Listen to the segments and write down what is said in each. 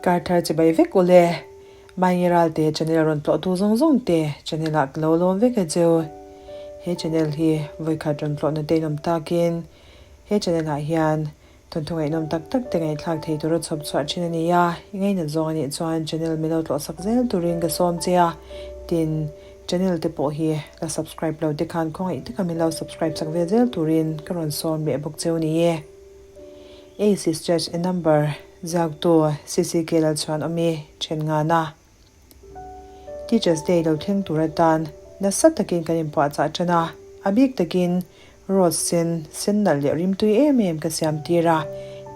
Karthar chibai vek ule. Maingi Ralte channel rawn tlawhtu zawng zawng te channel ah ka lo lawm vek a cheu. He channel hi vawikhat rawn tlawhna te in awm takin he channel ah hian thawnthu ngaihnawm tak tak te ngaihthlak thei tura chhawp chhuah thin a ni a. I ngainat zawng a nih chuan channel min lo tlawhsak zel turin ka sawm che a. Tin, channel te pawh hi la subscribe lo te khan khawngaih taka min lo subscribe sak ve zel turin ka rawn sawm leh bawk cheu ni e. Ace is just a number Ziaktu CCK Lalchhuanawmi then ngana Teachers Day lo thleng tur atan nasa takin kan inpuahchah tan a, a bik takin rose sen, sen nalh leh rimtui em em ka siam tir a,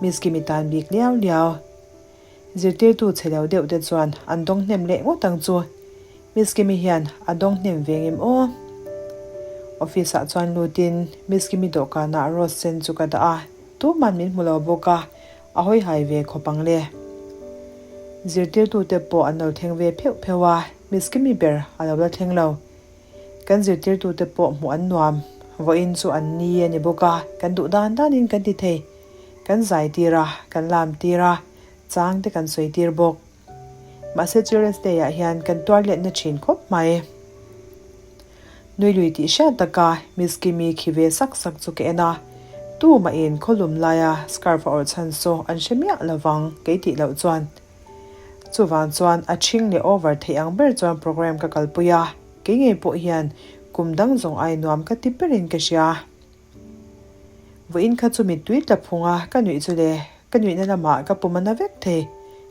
Miss Kimi tan bik liau liau. Zirtirtu chhe lo deuh te chuan an dawng hnem leh ngawt ang chu. Miss Kimi hian a dawng hnem ve ngem aw. Office ah chuan lutin Miss Kimi dawhkanah rose sen chu ka dah a, tuman min hmu lo bawk a, A hawi hai ve khawp ang le. Zirtirtute pawh an lo thleng ve pheuh pheuh a, Miss Kimi ber a lo la thleng lo. Kan zirtirtute pawh hmuh an nuam. Vawiin chu an ni a ni bawk a, kan duh dan danin kan ti thei. Kan zai tir a, kan lam tir a, chang te kan sawi tir bawk. Mahse Children's Day ah hian kan tuar letna thin khawp mai. Nui lui tih hriat taka Miss Kimi khi ve sak sak chu ka en a, tu mahin khawlum laia scarf a awrh chhan saw an hre miah lovang kei tih loh chuan. Chuvang chuan a ṭhing leh over theih ang ber chuan program ka kalpui a, kei ngei pawh hian kum dang zawng ai nuam ka ti berin ka hria. Vawiin kha chu mittui tla phung a ka nuih chu le, ka nuihna lamah ka pum a na vek thei,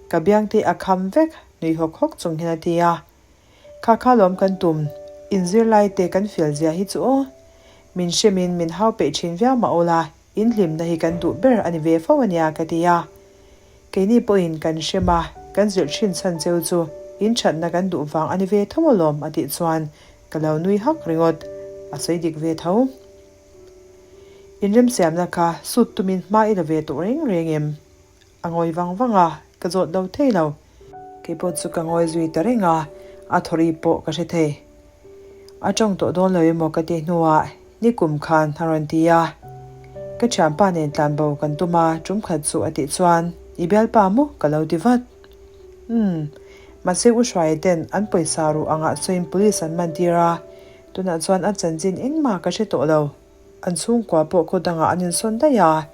ka biangte a kham vek nui hawk hawk chung hian a ti a. Kha kha lawm kan tum, in zirlai te kan fel zia hi chu aw. Min hremin min hau peih thin viau mah ula, in hlimna hi kan duh ber a ni ve fo ania ka ti a. Keini pawhin kan hrem a, kan zilh thin chhan cheu chu in thatna kan duh vang a ni ve tho alawm a tih chuan ka lo nui hak ringawt, a sawi dik ve tho. Inremsiamna kha sut tumin hma i la ve tawh reng reng em? A ngawi vang vang a, ka zawt lo thei lo. Kei pawh chu ka ngawi zui ta reng a, a thawri pawh ka hre thei. A tawng tawh dawn lo emaw ka tih hnuah nikum khan a rawn ti a. Ka thianpa nen tlanbo kan tum a, tum khat chu a tih chuan i bialpa maw ka lo ti vat. Umm, mahse U Hruaia ten an pawisa ruh angah sawiin police an man tir a, tunah chuan a chanchin engmah ka hre tawh lo. An chhungkua pawh khaw dangah an insawn daih a,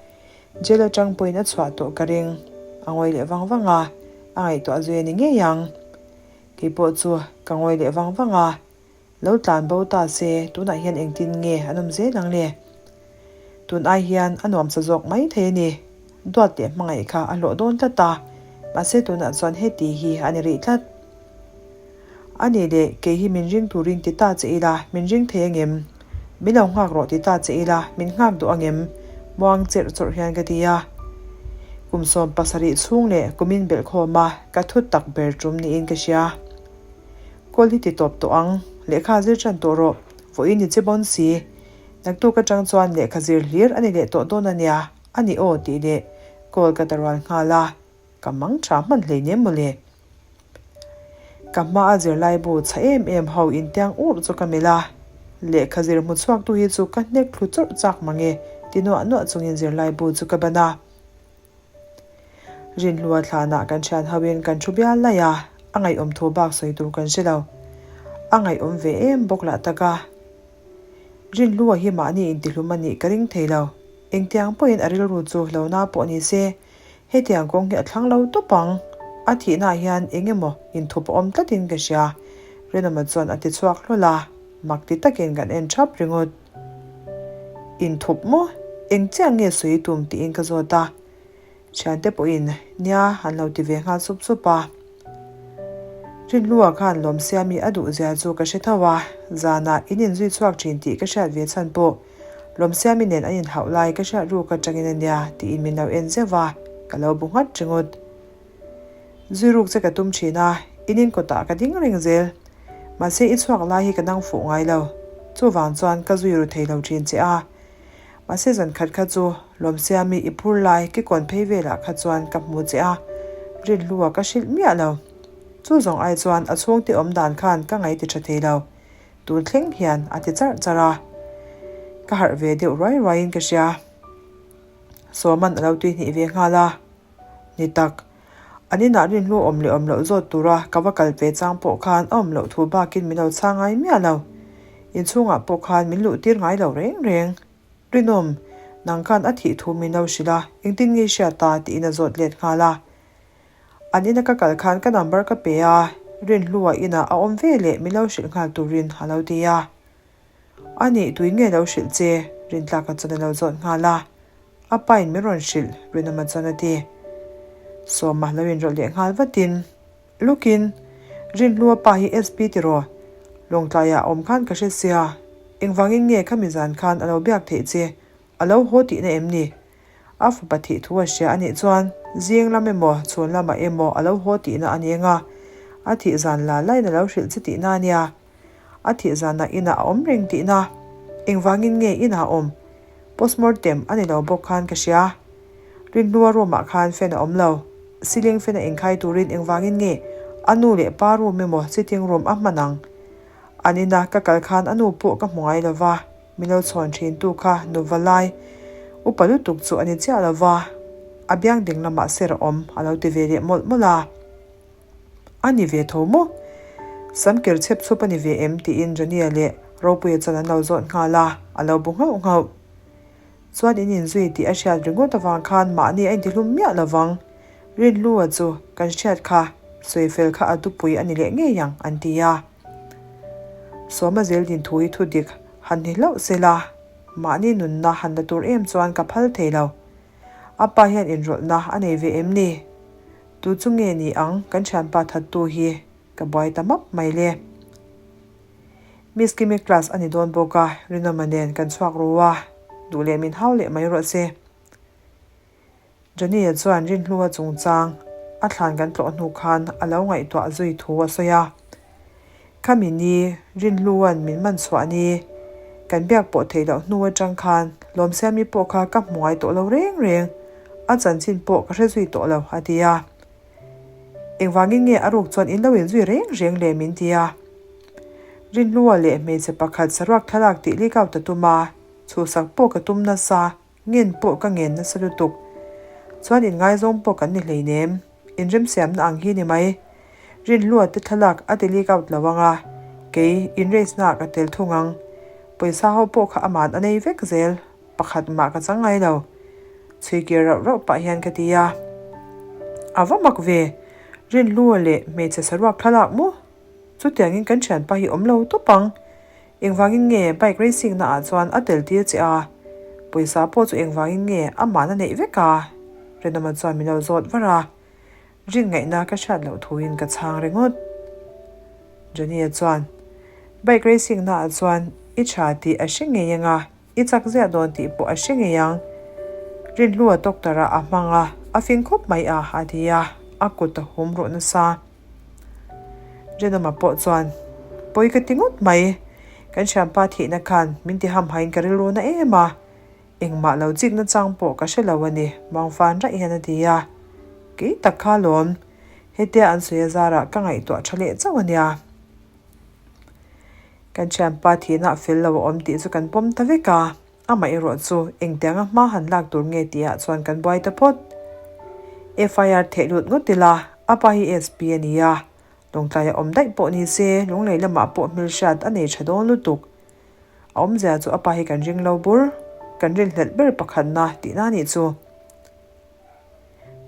Jail atang pawhin a chhuah tawh ka ring. A ngawi leh vang vang a, a ngaihtuah zui a ni ngei ang. Kei pawh chu ka ngawi leh vang vang a, lo tlan bo ta se tunah hian engtin nge an awm zel ang le? Tun ai hian a nuamsa zawk mai thei a ni. Duat leh hmangaih kha a hlawh dawn tlat a, mahse tunah chuan heti hi a ni rih tlat. A nih leh, kei hi min ring turin ti ta che ila, min ring thei angem? Min lo nghak rawh ti ta che ila, min nghak duh angem? Muang cherh chawrh hian ka ti a. Kum 70 chhung leh kumin belh khawm a, ka thu tak ber tum niin ka hria. Kawl hi ti tawp tawh ang, lehkha zir tan tawh rawh, vawiin ni che bawn si. Naktuk atang chuan lehkha zir hlir a ni leh tawh dawn a nia, a ni aw tih leh kawl ka ta rual nghal a, ka mang tha hman hleinem mawle. Ka hma a zirlaibu chha em em ho intiang ur chu ka melh a, lehkha zir hmu chhuaktu hi chu ka hnek thlu chawrh chak mange ti nuah nuah chungin zirlaibu chu ka ban a. Rinhlua thlanah kan thian hoin kan thu bial laih a, a ngaihawm thu bak sawi tur kan hre lo. A ngaihawm ve em bawk lah tak a. Rinhlua hi mahni intihlum a nih ka ring thei lo. Engtiang pawhin a rilru chu lo na pawh ni se, Hetiang kawng hi a thlang lo tawp ang. A thihnaah hian eng emaw inthup a awm tlatin ka hria. Rinawma chuan a ti chhuak hlawl a, mak ti takin kan en thap ringawt. Inthup maw? Eng chiah nge sawi tum tiin ka zawt a. Thiante pawhin nia an lo ti ve nghal sup sup a. Rinhlua khan Lawmsiami a duh zia chu ka hre tho a, zanah in inzui chhuak thin tih ka hriat ve chhan pawh Lawmsiami nen an inhauh lai ka hriat ruk atangin a nia tiin min lo en zeuh a, ka lo bu nghat ringawt. Zui ruk che ka tum thin a, in in kawtah ka ding reng zel. Mahse i chhuak lai hi ka nang fuh ngai lo. Chuvang chuan ka zui ru thei lo thin che a. Mahse zan khat kha chu Lawmsiami i phur lai ki kawn phei velah kha chuan ka hmu che a, rinhlua ka hrilh miah lo. Chu zawng ai chuan a chhungte awm dan khan ka ngaih ti tha thei lo. Tun thleng hian a ti charh charh a, ka harh ve deuh ruai ruaiin ka hria. Sawman a lo tui hnih ve nghal a, Ni tak. An inah rinhlu awm leh awm loh zawt tura ka va kal ve chang pawh khan a awm loh thu bakin min lo chhang ngai miah lo. Inchhungah pawh khan min luh tir ngai lo reng reng. Rinawm, nang khan a thih thu min lo hrilh a, engtin nge i hriat ta? tiin a zawt let nghal a. An ina ka kal khan ka number ka pe a, Rinhlua inah a awm ve leh min lo hrilh nghal turin a lo ti a. A nih tui nge lo hrilh che? Rintlaka chuan a lo zawt nghal a. A pain min rawn hrilh, Rinawma chuan a ti. Sawma lo inrawlh leh nghal vatin, Lukin, Rinhlua pa hi SP tiraw? Lawngtlaiah a awm khan ka hre sia, engvangin nge khami zan khan a lo biak theih che? A lo haw tihna em ni? A fapa thih thu a hria a nih chuan zing lam emaw chhun lamah emaw a lo haw tihna a ni eng a, a thih zan la lain a lo hrilh che tihna a nia. A thih zanah inah a awm reng tihna. Engvangin nge inah a awm? Postmortem a ni lo bawk khan ka hria. Rinhlua room ah khan fan a awm lo. Ceiling fan a inkhai turin engvangin nge a nu leh pa room emaw sitting room a hman ang? An ina ka kal khan a nu pawh ka hmu ngai lo va, min lo chhawn thin tu kha nu va lai upa lutuk chu a ni chiah lo va, a biang ding lamah ser a awm a lo ti ve leh mawlh mawlh a. A ni ve tho maw? Sam ker chhep chhup a ni ve em? tiin Johnny-a leh Ropuia chuan an lo zawt nghal a, a lo bu nghauh nghauh. Chuan in inzui tih a hriat ringawt avang khan mahni a intihlum miah lo vang. Rinhlua chu kan hriat kha, sawifel kha a tupui a ni leh ngei ang, an ti a. Sawma zel din thu hi thu dik han ni hlauh se la, mahni nunna han la tur em chuan ka phal thei lo. A pa hian inrawlhna a nei ve em ni? Tu chu nge ni ang kan thianpa thattu hi ka buai ta map mai le. Miss Kimi class a ni dawn bawk a, Rinawma nen kan chhuak ru a, duh leh min hau leh mai rawh se. Johnny-a chuan Rinhlua chungchang a thlan kan tlawh hnu khan a lo ngaihtuah zui thu a sawi a. Khami ni Rinhlua'n min man chhuah ni kan biak pawh theih loh hnu atang khan Lawmsiami pawh kha ka hmu ngai tawh lo reng reng, a chanchin pawh ka hre zui tawh lo a ti a. Engvangin nge a ruk chuan in lo inzui reng reng le min ti a. Rinhlua leh hmeichhe pakhat saruak thlalak tih leak out a tum a, chhuhsak pawh ka tum nasa. Ngen pawh ka ngen nasa lutuk. Chuan inngaizawng pawh kan ni hleinem. Inremsiamna ang hi ni mai. Rinhlua te thlalak a ti leak out lo ang a, kei in race na ah ka tel thung ang. Pawisa ho pawh kha aman a nei vek zel, pakhat mah ka chang ngai lo. Chhui kir rauh rauh pah hian ka ti a. A va mak ve! Rinhlua leh hmeichhe saruak thlalak maw? Chutiangin kan thianpa hi awm lo tawp ang. Engvangin nge bike racing na ah chuan a tel tir che a? Pawisa pawh chu engvangin nge amahna neih vek a? Renawma chuan min lo zawt var a. Rin ngaihna ka hriat loh thuin ka chhang ringawt. Johnny-a chuan, Bike racing na ah chuan i tha tih a hre ngei ang a, i chak ziah dawn tih pawh a hre ngei ang. Rinhlua doctor ah a hmang a, a fing khawp mai a, a ti a, a kut a hum ruh nasa. Rinawma pawh chuan, Pawi ka ti ngawt mai, kan hriampa thihna khan min ti hamhain ka rilru na em a, engmah lo chik nachang pawh ka hre lo a ni, Mangfan raih hian a ti a. Kei tak kha lawm, hetia an sawi a zarah ka ngaihtuah tha leh chauh a nia. Kan thianpa thihna fel lo a awm tih chu kan pawm ta vek a. Amah erawh chu engtianga hma han lak tur nge tih ah chuan kan buai ta phawt. FIR theh lut ngawt ila, a pa hi SP a ni a, Lawngtlai a awm daih pawh ni se, Lunglei lamah pawh hmelhriat a nei tha dawn lutuk. A awmzia chu a pa hi kan ring lo bur, kan rinhlelh ber pakhatna tihna a nih chu.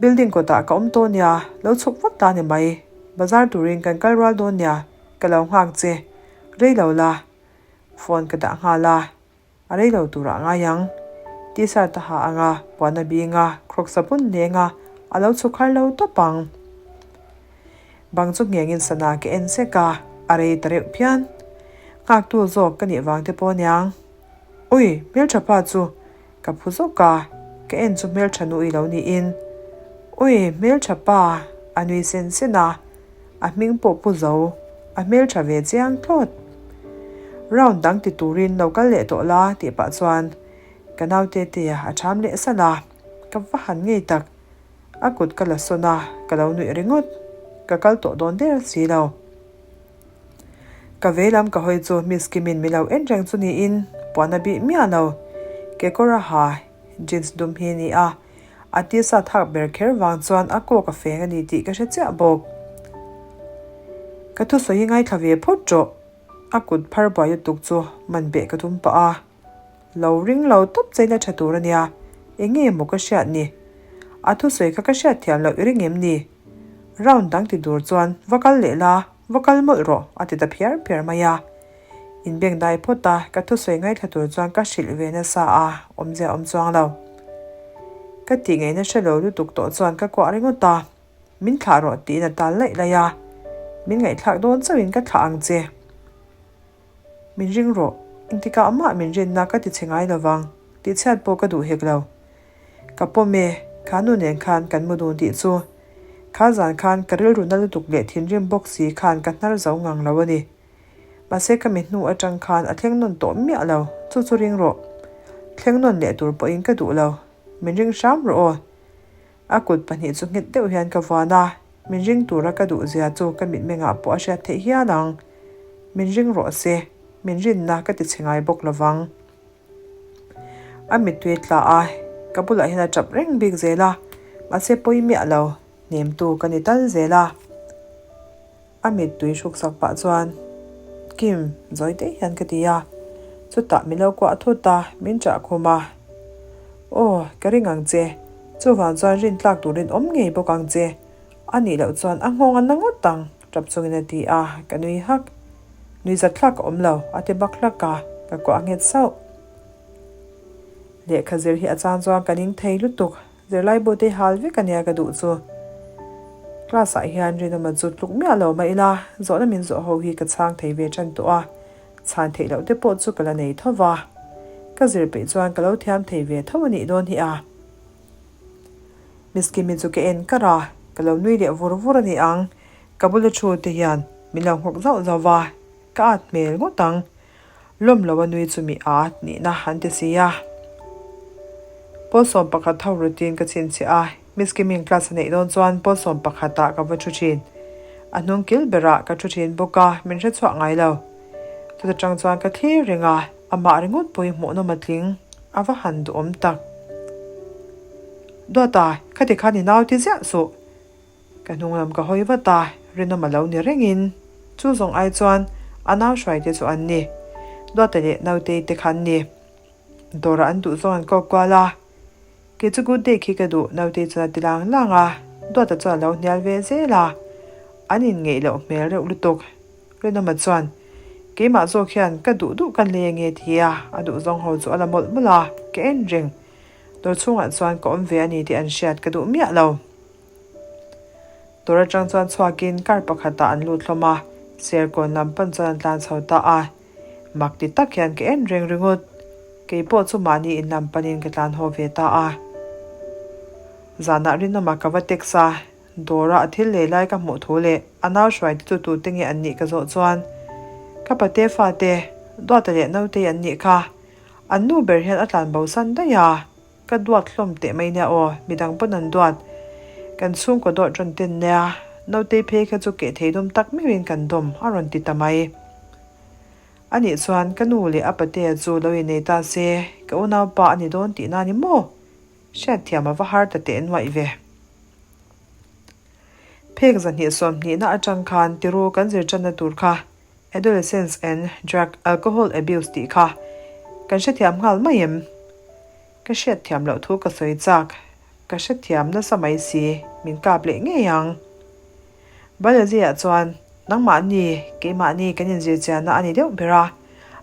Building kawtah ka awm tawh nia, lo chhuk vat ta ni mai. Bazar turin kan kal rual dawn nia, ka lo nghak che. Rei lo la, phone ka dah nghal a. A rei lo turah ngai ang. T-shirt a ha ang a, puan a bing a, crocs a bun leng a, a lo chhuk har lo tawp ang. Bang chu nghengin sana ka en sek a, a rei ta reuh phian. Nghaktu zawk ka nih vang te pawh aniang. Ui, hmeltha pa chu ka phu zawk a, ka en chu hmeltha nu i lo niin. Ui, hmeltha pa, a nui sen sen a. A hming pawh pu zo, a hmel tha ve chiang thlawt. Round dang ti turin lo kal leh tawh la tih pah chuan ka naute te a ṭham leh salh a, ka va han ngei tak. A kut ka la sawn a, ka lo nuih ringawt. Ka kal tawh dawn der si lo. Ka vei lam ka hawi chu Miss Kimin mi lo en reng chu niin puan a bih miah lo. Kekawr a ha, jeans dum hi a ni a. A tisa thak ber kher vang chuan a kawk a feng a ni tih ka hre chiah bawk. Ka thusawi hi ngaithla ve phawt rawh. A kut phar buai lutuk chu man beh ka tum pah a. Lo ring lo tawp cheina tha tur a nia, eng nge maw ka hriat ni? A thusawi kha ka hriat thiam loh i ring em ni? Round dang ti tur chuan va kal leh la, va kal mawlh rawh a ti ta phiar phiar mai a. Inbeng dai phawt a, ka thusawi ngaithla tur chuan ka hrilh ve nasa a, awmzia awm chuang lo. Ka tih ngaihna hre lo lutuk tawh chuan ka kuah ringawt a, min thlah rawh tiin a tal laih laih a, min ngaihthlak dawn chauhin ka thlah ang che. Min ring rawh, engtikah mah min rinna ka ti che ngai lovang, tihchhiat pawh ka duh hek lo. Ka pawm e, kha nu nen khan kan mu dun tih chu. Kha zan khan ka rilru na lutuk leh thinrim bawk si khan ka hnar zo ngang lo a ni. Mahse ka mi hnu atang khan a thleng nawn tawh miah lo, chu chu ring rawh. Thleng nawn leh tur pawhin ka duh lo, min ring hram rawh aw. A kut pahnih chu nghet deuh hian ka vuan a, min ring tura ka duh zia chu ka mitmengah pawh a hriat theih hial ang. Min ring rawh se, min rinna ka ti chhe ngai bawk lovang. A mittui tla a, ka bulah hian a tap reng bik zel a, mahse pawi miah lo, hnemtu ka ni tal zel a. A mittui hruksak pah chuan, Kim, zawi daih hian ka ti a. Chutah min lo kuah thut a, min chah khum a. Aw, ka ring ang che. Chuvang chuan rintlak turin awm ngei bawk ang che. A nih loh chuan a nghawng a na ngawt ang, tap chungin a ti a, ka nui hak. Nui zat thlak ka awm lo, a ti bak hlak a, ka kuah nghet sauh. Lehkha zir hi a chang chuan ka ning thei lutuk. Zirlai bute hal vek a nia ka duh chu. Class ah hian Rinawma chu tluk miah lo mah ila, zawhna min zawh ho hi ka chhang thei ve tan tawh a, chhan theih loh te pawh chu ka la nei tho va. Ka zir peih chuan ka lo thiam thei ve tho a nih dawn hi a. Miss Kimi chu ka en kar a, ka lo nui leh vur vur a ni ang, ka bula thu te hian min lo nghawk zauh zauh va, ka at hmel ngawt ang. Lawm lo a nui chu mi a nihna an ti si a. Pawl 11 ho routine ka chhinchhiah a, Miss Kiming class a neih dawn chuan pawl 11 ah ka va thu thin. A hnung kil berah ka thu thin bawk a, min hre chhuah ngai lo. Chuta tang chuan ka thlir reng a, amah ringawt pawhin hmuhnawm a tling, a va han duhawm tak. Duata, khati khan i nau ti ziah suh. Ka hnung lam ka hawi vat a, rinawm a lo ni rengin chu zawng ai chuan a nau hruai te chu an ni. Duata leh Nautei te kha an ni. Dawrah an duh zawng an kawk kual a, Kei chu good day khi ka duh, Nautei chuan a ti lang lang a, Duata chuan a lo hnial ve zel a, an inngeih loh hmel reuh lutuk. Rinawma chuan, Keimah zawk hian ka duh duh ka leng e ti a, a duh zawng ho chu a la mawlh mawlh a, ka en reng. Dawr chhungah chuan ka awm ve a ni tih an hriat ka duh miah lo. Dawr atang chuan chhuakin car pakhatah an lut hlawm a, Serkawn lam pan chuan an tlan chho ta a. Mak ti tak hian ka en reng ringawt. Kei pawh chu mahni in lam panin ka tlan haw ve ta a. Zanah rinawmah ka va text a, dawra a thil lei lai ka hmuh thu leh a nau hruai te chu tute nge an nih ka zawh chuan, Ka pate fate, Duata leh Nautei an nih kha. An nu ber hian a tlan bosan daih a. Ka duat hlawm teh mai nia aw, midang pawn an duat. Kan chhungkaw dawt rawn ten nia, nautei phei kha chu keh thei dawm tak meuhin kan dawm a rawn ti ta mai. A nih chuan ka nu leh a patea chu lo innei ta se, ka unaupa a ni dawn tihna ni maw? Hriatthiam a va har ta teh nuaih ve. Phek 220na atang khan tiru kan zir tanna tur kha Adolescence and Drug Alcohol Abuse tih kha kan hrethiam nghal mai em? Ka hriatthiam loh thu ka sawi chak, ka hrethiam nasa mai si, min kap leh ngei ang. Biology-ah chuan nangmahni, keimahni kan inzir chianna a ni deuh ber a,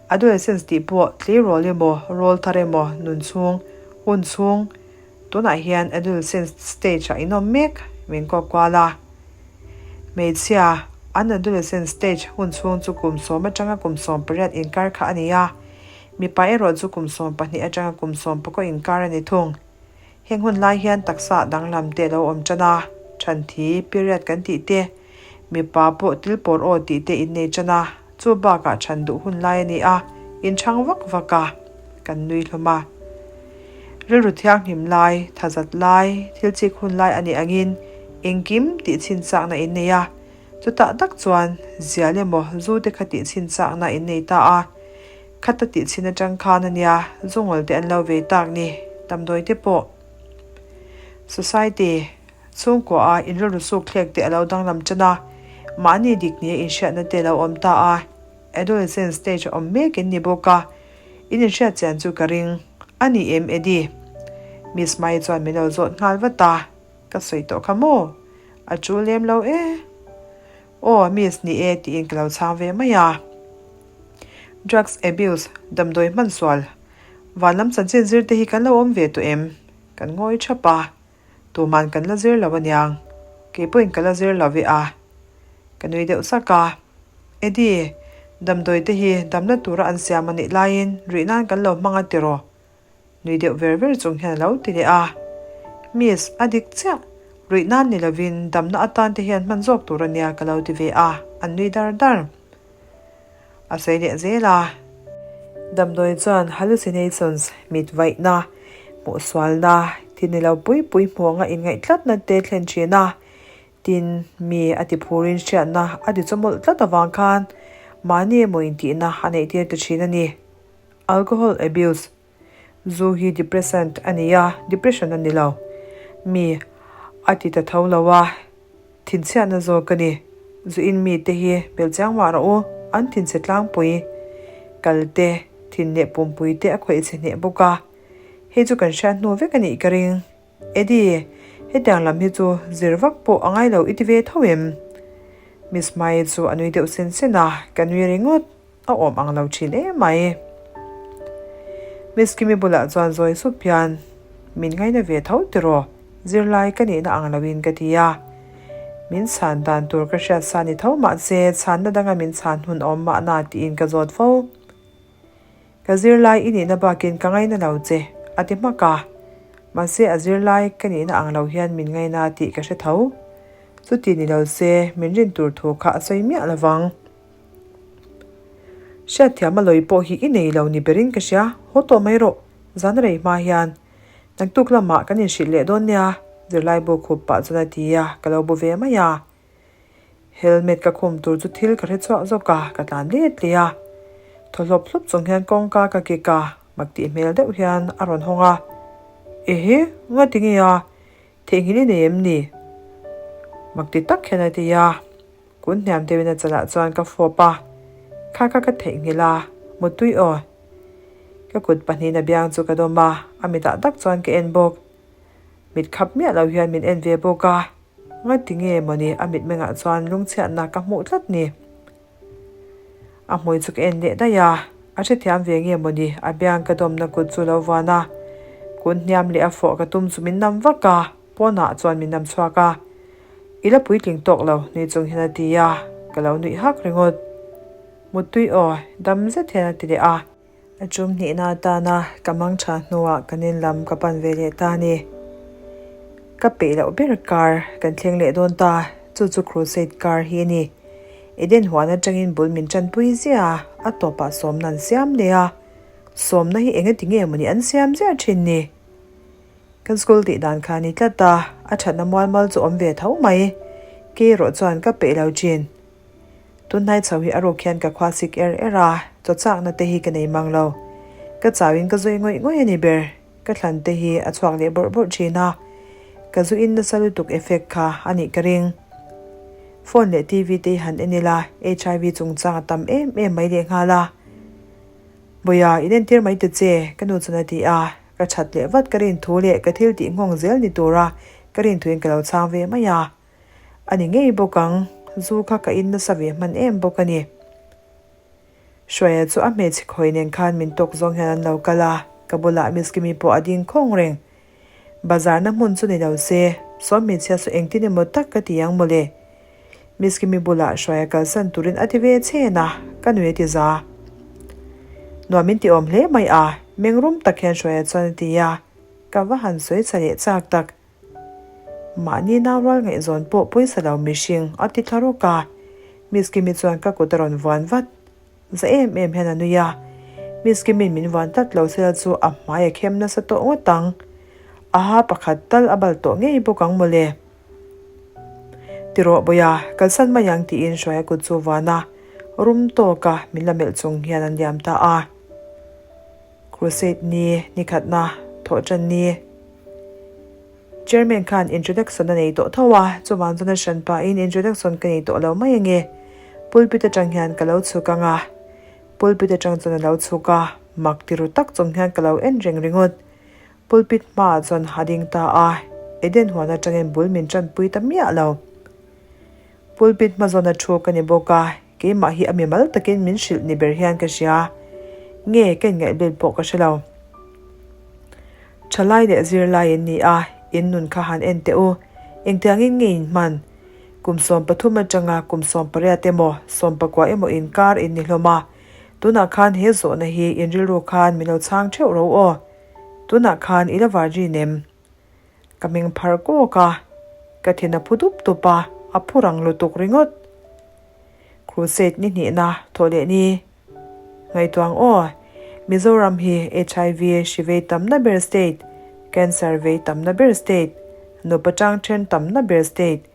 adolescence tih pawh tleirawl emaw, rawl thar emaw, nun chhung, hun chhung, Tunah hian adolescence stage ah in awm mek, min kawk kual a. Hmeichhia, an adolescence stage hun chhung chu kum sawm atanga kum 18 inkar kha a ni a, mipa erawh chu kum 12 atanga kum 19 inkar a ni thung. Heng hun lai hian taksa danglam te a lo awm tan a, thanthi, period kan tih te, mipa pawh til pawr aw tih te in nei tan a, Chu bakah chhan duh hun lai a ni a, in chhang vak vak a, kan nui hlawm a. Rilru thianghlim lai, thazat lai, thil chik hun lai a nih angin engkim tih chhin chakna in nei a. Chutah tak chuan zial emaw zu te kha tih chhin chakna in nei ta a. Khata tih chhin atang khan a nia, zu ngawl te an lo vei tak ni, damdawi te pawh. Society, chhungkua a inrilru suk thlek te a lo danglam tan a, mahni dik nia inhriatna te a lo awm ta a, adolescent stage a awm mek in ni bawk a, in inhriat chian chu ka ring a ni em Eddie? Miss Mai chuan min lo zawt nghal vat a, ka sawi tawh kha maw? A tul lem lo e. Aw, Miss ni e tiin ka lo chhang ve mai a. Drugs abuse, damdawi hman sual, van lam chanchin zir te hi kan lo awm ve tawh em? Kan ngawi thap a, tuman kan la zir lo aniang, kei pawhin ka la zir lo ve a. Ka nui deuh sak a, Eddie, damdawi te hi damna tura an siam a nih laiin rih nan kan lo hmang a tiraw? Nui deuh ver ver chung hian a lo ti leh a. Miss, a dik chiah, ruih nan ni lovin damna atan te hian hman zawk tur ania ka lo ti ve a, an nui dar dar. A sawi leh zel a. Damdawi chuan hallucinations, mit vaihna, hmuhsualna, thil ni lo pui pui hmuh anga inngaih tlatna te thlen thin a, tin mi a ti phurin hriatna a ti chawmawlh tlat avang khan mahni emaw intihna a neih tir ta thin a ni. Alcohol abuse, Zu hi depressant a ni a, depression a ni lo. Mi a ti ta tho lo a, thinchhiatna zawk a ni. Zu in mite hi bel chiang mah rawh u, an thinchhe tlangpui kal te, thin leh pumpui te a khawih chhe hneh bawk a. Hei chu kan hriat hnu vek a nih ka ring. Eddie, hetiang lam hi chu zir vak pawh a ngai lo i ti ve tho em? Miss Mai chu a nui deuh sen sen a, ka nui ringawt. A awm ang lo thin em mai. Miss Kimi bulah chuan zawi sup hian, Min ngaina ve tho tiraw, zirlai ka nihna ang loin ka ti a. Min chhan dan tur ka hriat sa ni tho mahse chhanna danga min chhan hun a awm mahna tiin ka zawt fo. Ka zirlai i nihna bakin ka ngaina lo che, a ti hmak a. Mahse a zirlai ka nihna ang lo hian min ngaina tih ka hre tho. Chuti ni lo se min rin tur thu kha a sawi miah lovang. Hriatthiam a lawi pawh hi i nei lo ni berin ka hria, haw tawh mai rawh, zan rei hma hian. Naktuk lamah kan inhrilh leh dawn nia, zirlai bu khup pah chuan a ti a, ka lo bu ve mai a. Helmet ka khum tur chu thil ka hre chhuak zawk a, ka tlan let leh a. Thaw hlawp hlawp chung hian kawngka ka kik a, mak tih hmel deuh hian a rawn hawng a. Ehe, ngati nge a? Theihnghilh i nei em ni? Mak ti tak hian a ti a. Kun hniam deuhin a chalah chuan ka fawp a, kha kha ka theihnghilh a, mutui aw. Ka kut pahnihin a biang chu ka dawm a, a mitah tak chuan ka en bawk. Mit khap miah lo hian min en ve bawk a, ngati nge mawni a mitmengah chuan lungchhiatna ka hmuh tlat ni. A hmui chu ka en leh daih a, a hrethiam ve nge mawni a biang ka dawmna kut chu lo vuan a, kun hniam leh a fawh ka tum chu min nam vak a. Pawnah chuan min nam chhuak a, I la puitling tawk lo nui chung hian a ti a, ka lo nuih hak ringawt. Muttui aw, dam zet hian a ti leh a. A tum hnihna atana ka mang tha hnuah kan in lam ka pan ve leh ta a ni. Ka peih loh ber car kan thleng leh dawn ta, chu chu Crusade car hi a ni. Eden huan atangin bul min tanpui ziah a, a tawpah sawmna an siam leh a. Sawmna hi engati nge mawni an siam ziah thin ni? Kan school tih dan kha a ni tlat a, a thatna mual mal chu awm ve tho mai. Kei erawh chuan ka peih lo thin. Tunhnai chho hi a ruk hian ka khua sik er er a, chaw chakna te hi ka nei mang lo. Ka chauin ka zui ngawih ngawih a ni ber. Ka thlan te hi a chhuak leh bawrh bawrh thin a, ka zu in nasa lutuk effect kha a nih ka ring. Phone leh TV te hi han en ila, HIV chungchang a tam em em mai lehnghal a. Bawiha, in entir mai ta che, ka nu chuan a ti a. Ka that leh vat ka rin thu leh ka thil tih nghawng zel ni tura ka rin thuin ka lo chhang ve mai a. A ni ngei bawk ang, zu kha ka in nasa ve hman em bawk a ni. Hruaia chu a hmeichhe khawi nen khan min tawk zawng hian an lo kal a, ka bulah Miss Kimi pawh a ding khawng reng. Bazar na hmun chu ni lo se, saw hmeichhia saw engtin emaw tak ka ti ang mawle. Miss Kimi bulah Hruaia kalsan turin a ti ve chhen a, ka nui a ti za. Nuam min ti awm hle mai a, meng rum tak hian Hruaia chuan a ti a, ka va han sawi chha leh chak tak. Mahni nau rual ngaihzawn pawh pawisa lo mihring a ti thla rawk a, Miss Kimi chuan ka kut a rawn vuan vat. Za em em hian a nui a, Miss Kimin min vuan tlat lo sela chu a hmai a khem nasa tawh ngawt ang. A ha pakhat tal a bal tawh ngei bawk ang mawle. Tirawh Bawiha, kalsan mai ang tiin Hruaia kut chu vuan a, rum tawka min la melh chung hian an liam ta a. Crusade ni, ni khatna, thawhṭan ni. Chairman khan introduction a nei tawh tho a, chuvang chuan a hran pahin introduction ka nei tawh lo mai ange. Pulpit atang hian ka lo chhuk ang a. Pulpit atang chuan a lo chhuk a, mak ti ru tak chung hian ka lo en reng ringawt. Pulpit hmaah chuan a ding ta a, Eden huan atangin bul min tanpui ta miah lo. Pulpit hma zawna thu ka ni bawk a, keimah hi a mimal takin min hrilh ni ber hian ka hria. Nge ka inngaihbel pawh ka hre lo. Thalai leh zirlai in ni a, in nun kha han en teh u. Engtiangin nge in hman? Kum 13 atanga kum 18 emaw, 19 emaw inkar in ni hlawm a. Tunah khan he zawhna hi in rilru khan min lo chhang theuh ro aw. Tunah khan i la virgin em? Ka meng phar kawk a, ka thin a phu dup dup a, a phu rang lutuk ringawt. Crusade ni hnihna thawh leh ni. Ngaihtuang aw, Mizoram hi HIV hri vei tamna ber state, cancer vei tamna ber state, nupa tang then tamna ber state,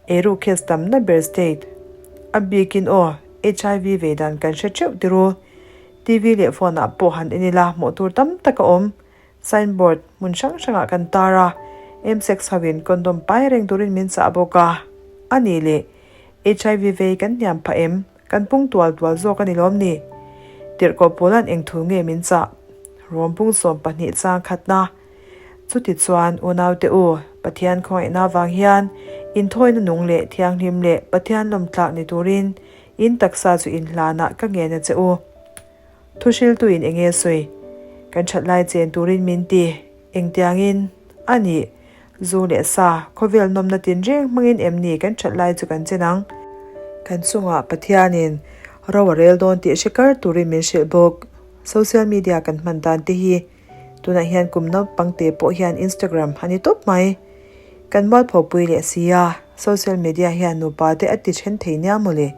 eiru case tamna ber state. A bikin aw, HIV vei dan kan hre theuh tiru. TV leh phone ah pawh han en ila hmuh tur tam tak a awm. Signboard hmun hrang hrangah kan tar a, msex hoin condom pai reng turin min chah bawk a. A nih leh, HIV vei kan hniam phah em? Kan pung tual tual zawk a ni lawm ni? Tirhkoh Paula'n eng thu nge min chah? Rom pung 12 chang khatna. Chuti chuan, unaute u, Pathian khawngaihna vang hian inthawina nung leh thianghlim leh Pathian lawmtlak ni turin in taksa chu inhlanah ka ngen a che u. Thuhriltuin eng nge sawi? Kan that lai chen turin min ti. Engtiangin? A nih, zu leh sa, khawvel nawmna tinreng hmangin em ni kan that lai chu kan chen ang? Kan chungah Pathianin ro a rel dawn tih hre kar turin min hrilh bawk. Social media kan hman dan te hi tunah hian kum naupang te pawh hian Instagram a ni tawp mai. Kan mualphopui leh si a, social media hian nupa te a ti then thei nia mawle.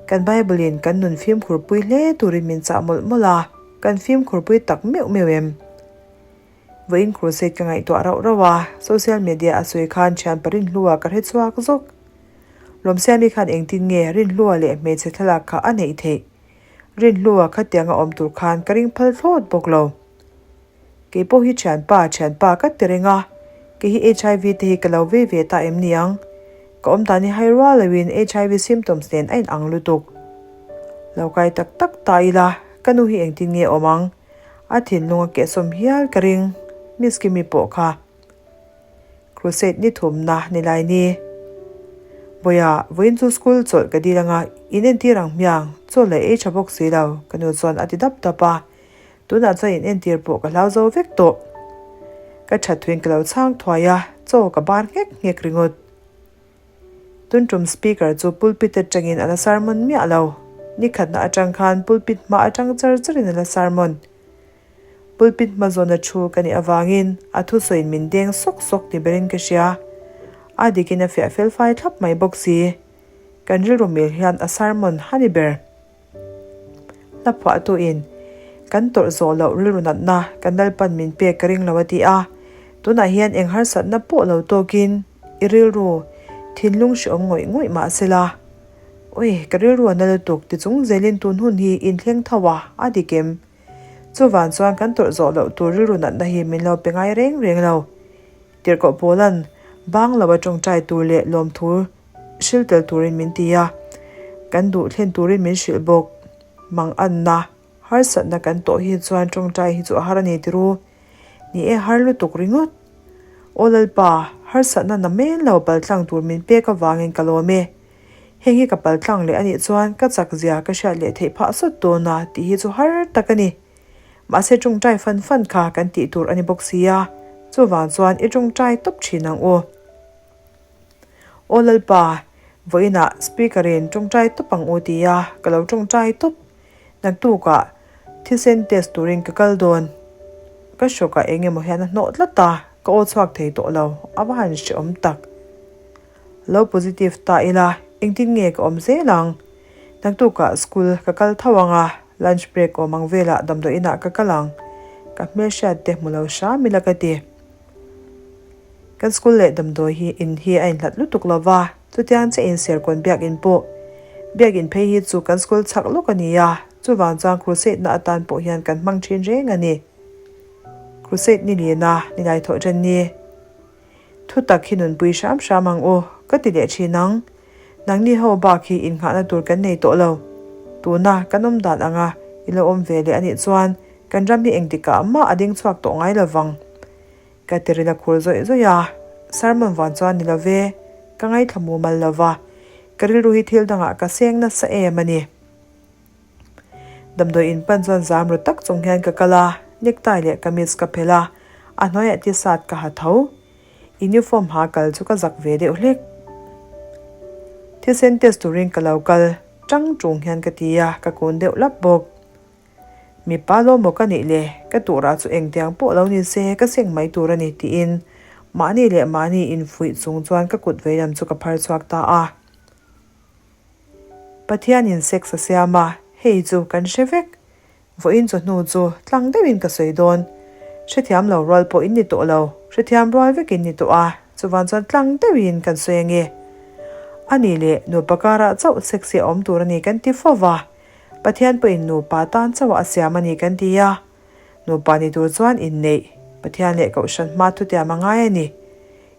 Kan Bible in kan nun fimkhurpui hle turin min chah mawlh mawlh a, kan fimkhurpui tak meuh meuh em? Vawiin crusade ka ngaihtuah rauh rauh a, social media a sawi khan thianpa Rinhlua ka hre chhuak zawk. Lawmsiami khan engtin nge Rinhlua leh hmeichhe thlalak kha a neih theih? Rinhlua khatianga awm tur khan ka ring phal thlawt bawk lo. Kei pawh hi thianpa, thianpa ka ti reng a, kei hi HIV te hi ka lo vei ve ta em niang? Ka awm dan hi hai rual loin HIV symptoms nen a inang lutuk. Lo kai tak tak ta ila, ka nu hi engtin nge awm ang? A thinlung a kehsawm hial ka ring, Miss Kimi pawh kha. Crusade ni thumna ni lai ni. Vawiah, vawiin chu school chawlh ka dil anga, in entir ang hmiang, chaw leh ei tha bawk si lo, ka nu chuan a ti dap dap a. Tunah chuan in entir pawh ka hlau zo vek tawh. Ka that thuin ka lo chhang thuai a, chaw ka bar nghek nghek ringawt. Tun tum speaker chu pulpit atangin a la sermon miah lo. Ni khatna atang khan pulpit hma atang char charin a la sermon. Pulpit hma zawna thu ka nih avangin a thusawiin min deng sawk sawk ni berin ka hria. A dikin a fiah fel fai thlap mai bawk si. Kan rilru mil hian a sermon a ni ber. Hla phuahtuin kan tawrh zawh loh rilru natna kan Lalpan min pek ka ring lo a ti a. Tunah hian eng harsatna pawh lo tawkin i rilru thinlung hreawm ngawih ngawih mah sela. Ui, ka rilru a na lutuk ti chung zelin tun hun hi inthleng tho a, a dik em? Chuvan chuan kan tawrh zawh loh tur rilru natna hi min lo pe ngai reng reng lo. Tirhkoh Paula'n bang lo a tawngtai tur leh lawmthu hril tel turin min ti a, kan duh thlen turin min hrilh bawk. Manganna, harsatna kan tawh hi chuan tawngtai hi chu a har a ni tiru. Ni e, har lutuk ringawt. Aw Lalpa, harsatna na men lo paltlang tur min pek avangin ka lawm e. Heng hi ka paltlang leh a nih chuan ka chak zia ka hriat leh theih phah sawt dawn a tih hi chu har tak a ni. Mahse tawngtai fan fan kha kan tih tur a ni bawk si a, chuvang chuan i tawngtai tawp thin ang u. Aw Lalpa, vawiinah speaker in tawngtai tawp ang u ti a, ka lo tawngtai tawp. Naktukah thisen test turin ka kal dawn. Ka hrawkah eng emaw hian a hnawh tlat a, ka aw chhuak thei tawh lo, a va han hrehawm tak. Lo positive ta ila, engtin nge ka awm zel ang? Naktukah school ka kal tho ang a, lunch break awm ang velah damdawi inah ka kal ang. Ka hmelhriat te hmu lo hram ila ka ti. Kan school leh damdawi hi in hi a inhlat lutuk lo va, chutiang che in Serkawn biakinn pawh. Biakinn phei hi chu kan school chhak lawk a ni a, chuvang chuan crusade na atan pawh hian kan hmang thin reng a ni. Crusade ni lina, ni lai thawh then ni. Thutak hi nunpui hram hram ang u, ka ti leh thin ang. Nangni ho bak hi innghahna tur kan nei tawh lo. Tuna kan awm dan anga i lo awm ve leh a nih chuan kan ram hi engtikah mah a ding chhuak tawh ngai lo vang. Ka ti ril a khur zawih zawih a, sermon vang chuan ni lo ve, ka ngaithla mumal lo va, ka rilru hi thil dangah ka seng nasa em a ni. Damdawi in pan chuan zam ru tak chung hian ka kal a, necktie leh kamis ka phelh a, a hnuaiah t-shirt ka ha tho. Uniform ha kal chu ka zak ve deuh hlek. Thisen test turin ka lo kal tang tung hian ka ti a, ka kun deuh lap bawk. Mipa lawm maw ka nih le, ka turah chu engtiang pawh lo ni se ka seng mai tur a ni tiin mahni leh mahni infuih chung chuan ka kut veilam chu ka phar chhuak ta a. Pathianin sex a siam a, hei chu kan hre vek. Vawiin chawhnu chu tlang deuhin ka sawi dawn. Hrethiam lo rual pawh in ni tawh lo, hrethiam rual vek in ni tawh a, chuvan chuan tlang deuhin kan sawi ange. A nih leh nupa karah chauh sex hi a awm tur a ni kan ti fo va, Pathian pawhin nupa tan chauh a siam a ni kan ti a. Nupa ni tur chuan inneih, Pathian leh Kohhran hma thutiam a ngai a ni.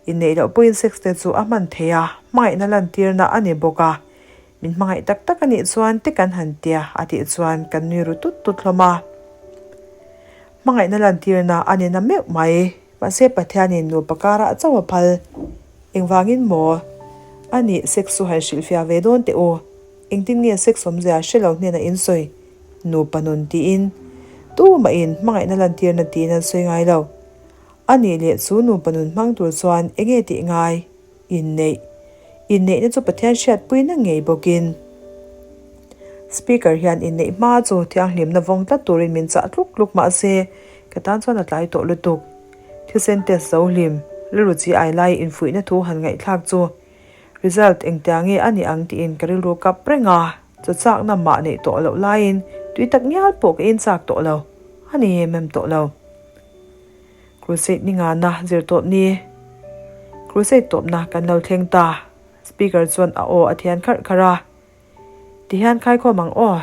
Inneih loh pawhin sex te chu a hman thei a, hmangaihna lantirna a ni bawk a. Min hmangaih tak tak a nih chuan te kan han tia a tih chuan kan nui ru tut tut hlawm a. Hmangaihna lantirna a ni na meuh mai. Mahse Pathianin nupa karah chauh a phal. Engvangin maw? A nih sex chu han hrilhfiah ve dawn teh u. Engtin nge sex awmzia hre lo hnenah in sawi? Nupa nun tiin. Tumahin hmangaihna lantirna tiin an sawi ngai lo. A nih leh chu nupa nun hmang tur chuan enge tih ngai? Inneih. Inneihna chu Pathian hriatpuina ngei bawkin. Speaker hian inneih hma chu thianghlimna vawng tlat turin min chah tluk tluk mahse ka tan chuan a tlai tawh lutuk. Thisen test zo hlim, rilru chi ai lai infuihna thu han ngaihthlak chu result engtia nge a nih ang tiin ka rilru kap reng a, chaw chakna mah neih tawh loh laiin tui tak ngial pawh ka inchak tawh lo, a ni em em tawh lo. Crusade ni ngana zir tawp ni. Crusade tawpna kan lo thleng ta. Speaker chuan a aw a thian kharh kharh a. Tihian khaikhawm ang aw.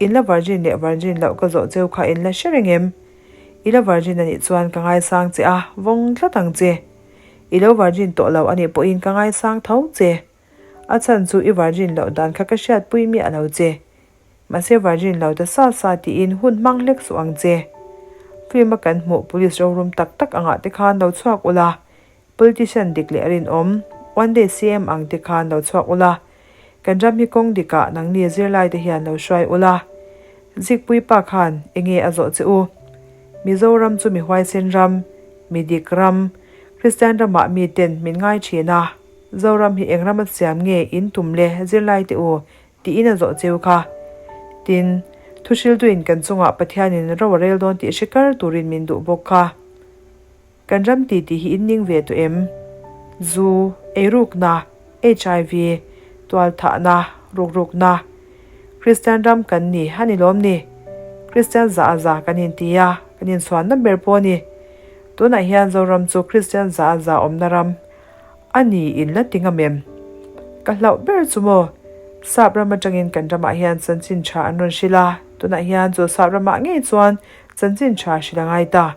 In la virgin leh virgin loh ka zawh cheu kha in la hre reng em? I la virgin anih chuan ka ngaisang che a, vawng tlat ang che. I lo virgin tawh lo anih pawhin ka ngaisang tho che. A chhan chu i virgin loh dan kha ka hriatpui miah lo che. Mahse virgin lo ta sa sa tiin hun hmang hlek suh ang che. Film a kan hmuh police rorum tak tak angah te khan lo chhuak ula, politician dik leh rinawm, one day CM ang te khan lo chhuak ula, kan ram hi kawng dikah nangni zirlai te hian lo hruai ula. Zikpui pa khan enge a zawh che u? Mizoram chu mi huaisen ram, mi dik ram, Kristian ramah mi ten min ngai thin a, Zoram hi eng rama siam nge in tum le zirlai te u? Tiin a zawh cheu kha. Tin, thuhriltuin kan chungah Pathianin ro a rel dawn tih hre kar turin min duh bawk kha. Kan ram ti tih hi in ning ve tawh em? Zu, eirukna, hiv, tualthahna, rukrukna. Kristian ram kan ni a ni lawm ni? Kristian za a za kan inti a, kan inchhuanna ber pawh a ni. Tunah hian Zoram chu Kristian za a za awmna ram A ni in la ti ngam em? Ka hlauh ber chu maw? Sap ram atangin kan ramah hian chanchin tha an rawn hrilh a, tunah hian chu sap ramah ngei chuan chanchin tha hrilh a ngai ta.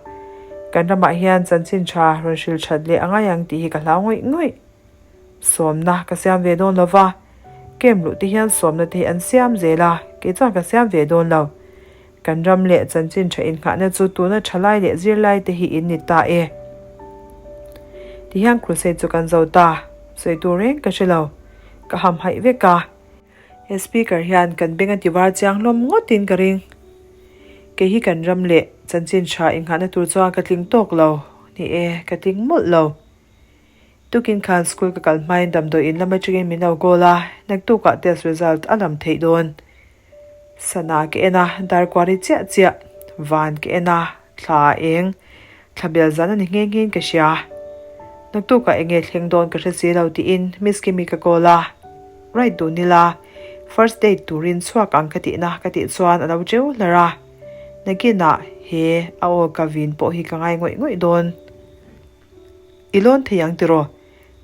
Kan ramah hian chanchin tha rawn hrilh that leh a ngai ang tih hi ka hlau ngawih ngawih. Sawmna ka siam ve dawn lo va, camp luh te hian sawmna te hi an siam zel a, kei chuan ka siam ve dawn lo. Kan ram leh chanchin tha innghahna chu tuna thalai leh zirlai te hi in ni ta e. Tihian crusade chu kan zo ta, sawi tur reng ka hre lo. Ka hamhaih vek a. He speaker hian kan beng a ti var chiang hlawm ngawtin ka ring. Kei hi kan ram leh chanchin tha innghahna tur chuan ka tling tawk lo. Ni e, ka tling mawlh lo. Tukin khan school ka kal hmain damdawi in lam atangin min lo call a, naktukah test result a lam theih dawn. Sana ka en a, darkuari chiah chiah, van ka en a, thla a eng, thla bel zan a ni nghe nghe in ka hria. Naktukah eng nge thleng dawn ka hre si lo tiin Miss Kimi ka call a, Right dun ila, first date turin chhuak ang ka tihna ka tih chuan a lo cheu hlar a, nakinah he a aw ka vin pawh hi ka ngai ngawih ngawih dawn. I lawn thei ang tiraw?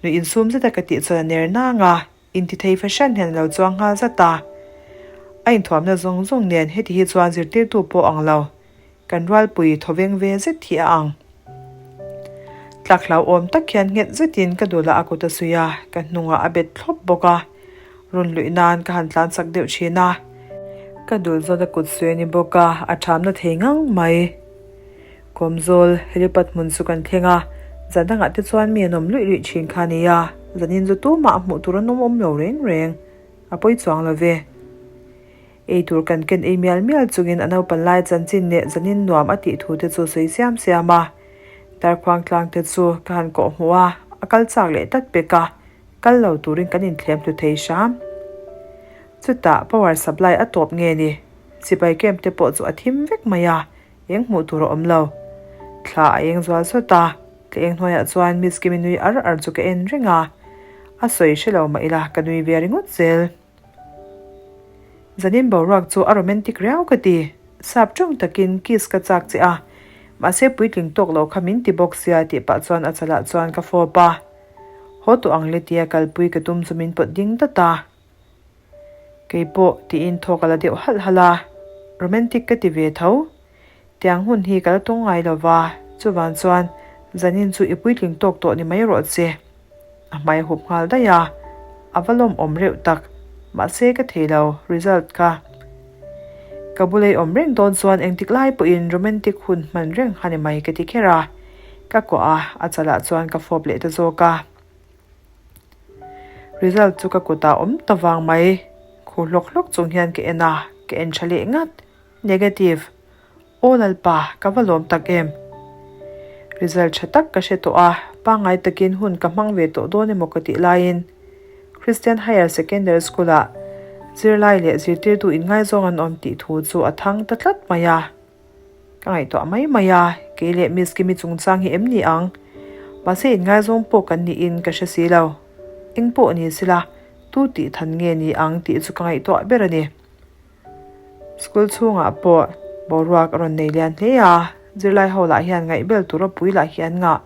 Nui insum zeta ka tih chuan a ner nang a. Intithei fahran hian a lo chuang nghal zat a. A inthuamna zawng zawng nen heti hi chuan zirtirtu pawh ang lo, kan rualpui thawveng ve zet hi a ang. Tlak hlauhawm tak hian nghet zetin ka dulah a kut a suih a, ka hnungah a bet thlawp bawk a. Run luih nan ka han tlan chak deuh thin a. Ka dul zawn a kut suih a ni bawk a, a thamna thei ngang mai. Kawmzawl helipad hmun chu kan thleng a, zan dangah te chuan mi an awm luih luih thin kha a ni a, zanin zu tumah hmuh tur an awm awm lo reng reng. A pawi chuang lo ve. Ei tur kan ken ei mial mial chungin a naupan lai chanchin leh zanin nuam a tih thu te chu sawi siam siam a. Darkhuang tlang te chu ka han kawh hmuh a, a kal chak leh tlat pek a, kal lo turin kan inthlem hlu thei hram. Chutah power supply a tawp nge ni? Sipai camp te pawh chu a thim vek mai a, eng hmuh tur a awm lo. Thla a eng zual sawt a, ka eng hnuaiah chuan Miss Kimi nui ar ar chu ka en reng a, a sawi hre lo mah ila ka nui ve ringawt zel. Zanin boruak chu a romantic riau ka ti. Sap tawng takin kiss ka chak che a, mahse puitling tawk lo kha min ti bawk sia tih pah chuan a chalah chuan ka fawp a. Haw tawh ang le tia kalpui ka tum chu min pawt ding dat a. Keipawh tiin thaw ka la deuh halh halh a, romantic ka ti ve tho. Tiang hun hi ka la tawng ngai lo va, chuvang chuan zanin chu i puitling tawk tawh ni mai rawh che. A hmai a hup nghal daih a, a va lawmawm reuh tak. Mahse ka thei lo, result kha. Ka bula i awm reng dawn chuan engtik lai pawhin romantic hun hman reng a ni mai ka ti kher a, ka kuah a, a chalah chuan ka fawp leh ta zawk a. Result chu ka kutah awm ta vang mai, khu hlawk hlawk chung hian ka en a, ka en tha leh ngat. Negative, Aw Lalpa, ka va lawm tak em? Result tha tak ka hre tawh a, pangngai takin hun ka hmang ve tawh dawn emaw ka tih laiin Christian Higher Secondary School-ah zirlai leh zirtirtu inngaizawng an awm tih thu chu a thang ta tlat mai a. Ka ngaihtuah mai mai a, kei leh Miss Kimi chungchang hi em ni ang? Mahse inngaizawng pawh kan niin ka hre si lo. Eng pawh ni sela, tu tih than nge ni ang tih chu ka ngaihtuah ber a ni. School chhungah pawh boruak a rawn nei lian hle a, zirlai ho lah hian ngaihbel tur a pui lah hi an ngah.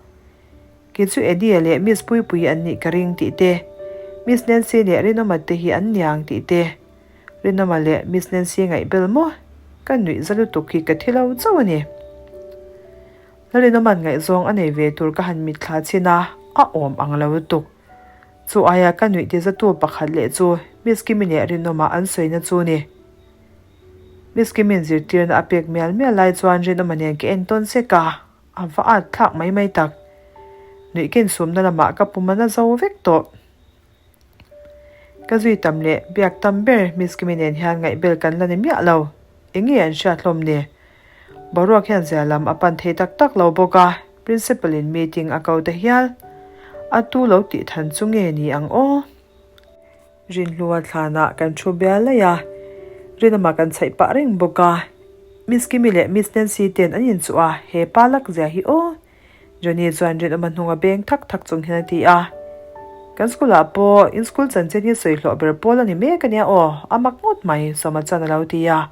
Kei chu Eddie leh Miss Puipuii an nih ka ring tih te, Miss Nancy leh Rinawma te hi an niang tih te, Rinawma leh Miss Nancy ngaihbel maw? Ka nuih za lutuk hi ka thi lo chauh a ni. Lalrinawma'n ngaihzawng a nei ve tur ka han mitthla chhin a, a awm ang lo lutuk. Chu aia ka nuih tizatu pakhat leh chu Miss Kimi leh Rinawma an sawina chu ni. Miss Kimi'n zirtirna a pek mial mial lai chuan Rinawma nen ka en tawn sek a, a va at thlak mai mai tak. Nuih ka insumna lamah ka pum a na zo vek tawh. Ka zui tam leh biak tam ber Miss Kimi nen hian ngaihbel kan la ni miah lo. Eng nge an hriat hlawm ni? Boruak hian zia lam a pan thei tak tak lo bawk a, Principal in meeting a ko ta hial. A tu lo tih than chu nge ni ang aw? Rinhlua thlanah kan thu bial laih a, Rinawma kan chhaih pah reng bawk a. Miss Kimi leh Miss Nancy ten an inchuh a, he pa lak zia hi aw. Johnny chuan Rinawma hnunga beng thak thak chung hian a ti a. Kan school ah pawh in school chanchin hi sawi hlawh ber pawl a ni mek a nia aw, a mak ngawt mai, Sawma chuan a lo ti a.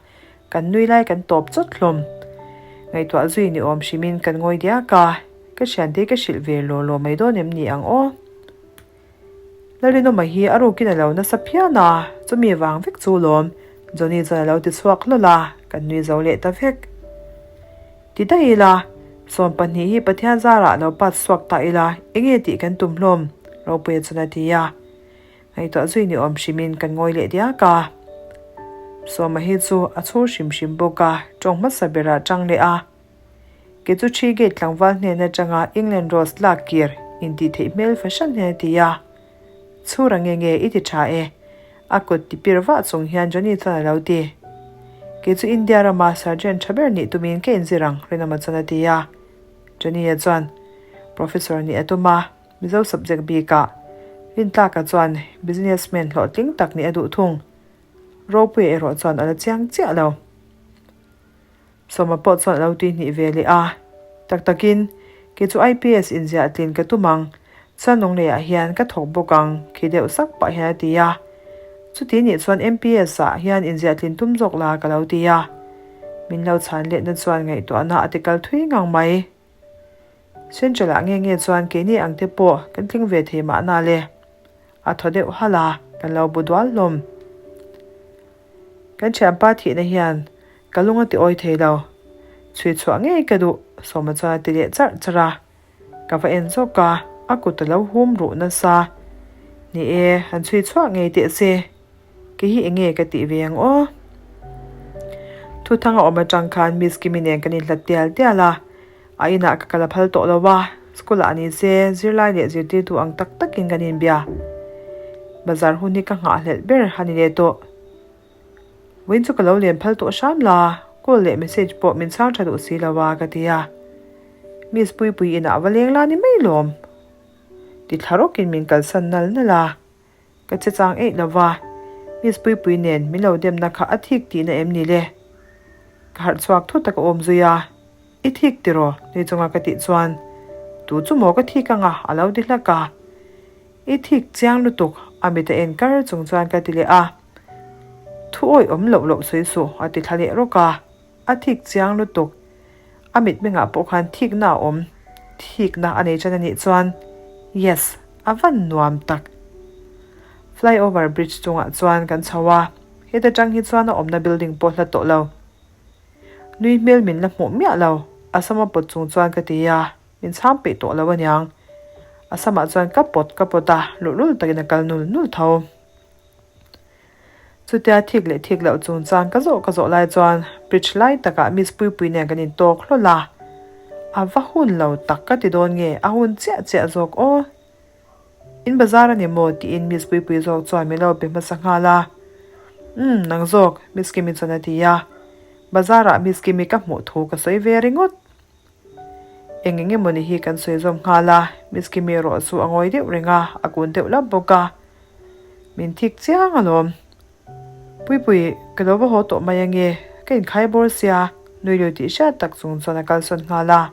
Kan nui lai kan tawp chawt hlawm. Ngaihtuah zui ni awm hrimin kan ngawi diak a, ka thiante ka hrilh ve law law mai dawn em ni ang aw. Lalrinawma hi a rukin a lo nasa phian a, chumi vang vek chu lawm, Johnny chuan a lo ti chhuak hlawl a, kan nui zo leh ta vek. Ti daih ila, 12 hi Pathian zarah lo pat chhuak ta ila, enge tih kan tum hlawm, Ropuia chuan a ti a. Ngaihtuah zui ni awm hrimin kan ngawi leh diak a. Sawma hi chu a chhur hrim hrim bawk a, tawng hmasa berah tang leh a. Ke chu Tree Gate tlangval hnen atanga England Rose lak kir intih theih hmel fahran hian a ti a. Chhur a nge nge i ti tha e. A kut ti pir vah chung hian Johnny chuan a lo ti. Kei chu India rama Sergeant tha ber nih tumin ka inzir ang, Rinawma chuan a ti a. Johnny-a chuan Professor nih a tum a. Mizo subject bikah Rintlaka chuan businessman hlawhtling tak nih a duh thung. Ropuia erawh chuan a la chiang chiah lo. Sawma pawh chuan a lo tui hnih ve leh a. Tak takin, kei chu IPS inziah tlin ka tum ang, chuan Lungleiah hian ka thawk bawk ang, khi deuh sak pah hian a ti a. Chuti nih chuan MPS ah hian inziah tlin tum zawk la ka lo ti a. Min lo chhan letna chuan ngaihtuahna a ti kal thui ngang mai. Central ah nge nge chuan keini ang te pawh kan tling ve thei mahna le. A thaw deuh halh a, kan lo bu dual hlawm. Kan thianpa thihna hian ka lung a ti awi thei lo. Chhui chhuah ngei ka duh, Sawma chuan a ti leh charh charh a. Ka va en zawk a, a kut a lo hum ruh nasa. Ni e, han chhui chhuak ngei teh se. Kei hi enge ka tih ve ang aw? Thuthang a awm atang khan Miss Kimi nen kan inhlat tial tial a, a inah ka kal a phal tawh lo a, school ah ni se zirlai leh zirtirtu ang tak takin kan inbia. Bazar hun hi ka nghahhlelh ber a ni leh tawh. Vawiin chu ka lo len phal tawh hram la, call leh message pawh min chhang tha duh si lo a ka ti a. Miss Puipui inah va leng la ni mai lawm. Ti thla rawkin min kalsan nal nal a. Ka che chang eih lo va, Miss Puipui nen min lo demna kha a thik tihna em ni le? Ka harh chhuak thut a ka awm zui a, I thik tiraw? Nui chunga ka tih chuan, Tu chu maw ka thik anga? a lo ti hlak a. I thik chiang lutuk, a mit a en kar chung chuan ka ti leh a. Thu awih awm loh loh sawi suh, a ti thla leh rawk a. A thik chiang lutuk. A mitmengah pawh khan thikna a awm. Thikna a nei ṭan a nih chuan Yes, a van nuam tak. Flyover bridge chungah chuan kan chho a, heta ṭang hi chuan a awmna building pawh hla tawh lo. Nui hmel min la hmuh miah lo, a sama pawt chung chuan ka ti a, min chhang peih tawh lo aniang. A samah chuan ka pawt ka pawt a, luhlul takin a kal nul nul tho. Chutia thik leh thik loh chungchang ka zawh ka zawh lai chuan bridge lai takah Miss Puipui nen kan intawk hlawl a, a va hun lo tak ka ti dawn nge a hun chiah chiah zawk aw. In bazar a ni maw tiin Miss Puipui zawk chuan min lo be hmasa nghal a. Umm nang zawk Miss Kimi chuan a ti a, bazar ah Miss Kimi ka hmuh thu ka sawi ve ringawt. Eng eng emawni hi kan sawi zawm nghal a, Miss Kimi erawh chu a ngawi deuh reng a, a kun deuh lap bawk a. Min thik chiang alawm. Puipui, ka lo va haw tawh mai ange, ka inkhai bawr sia, nui lui tih hriat tak chung chuan a kalsawn nghal a.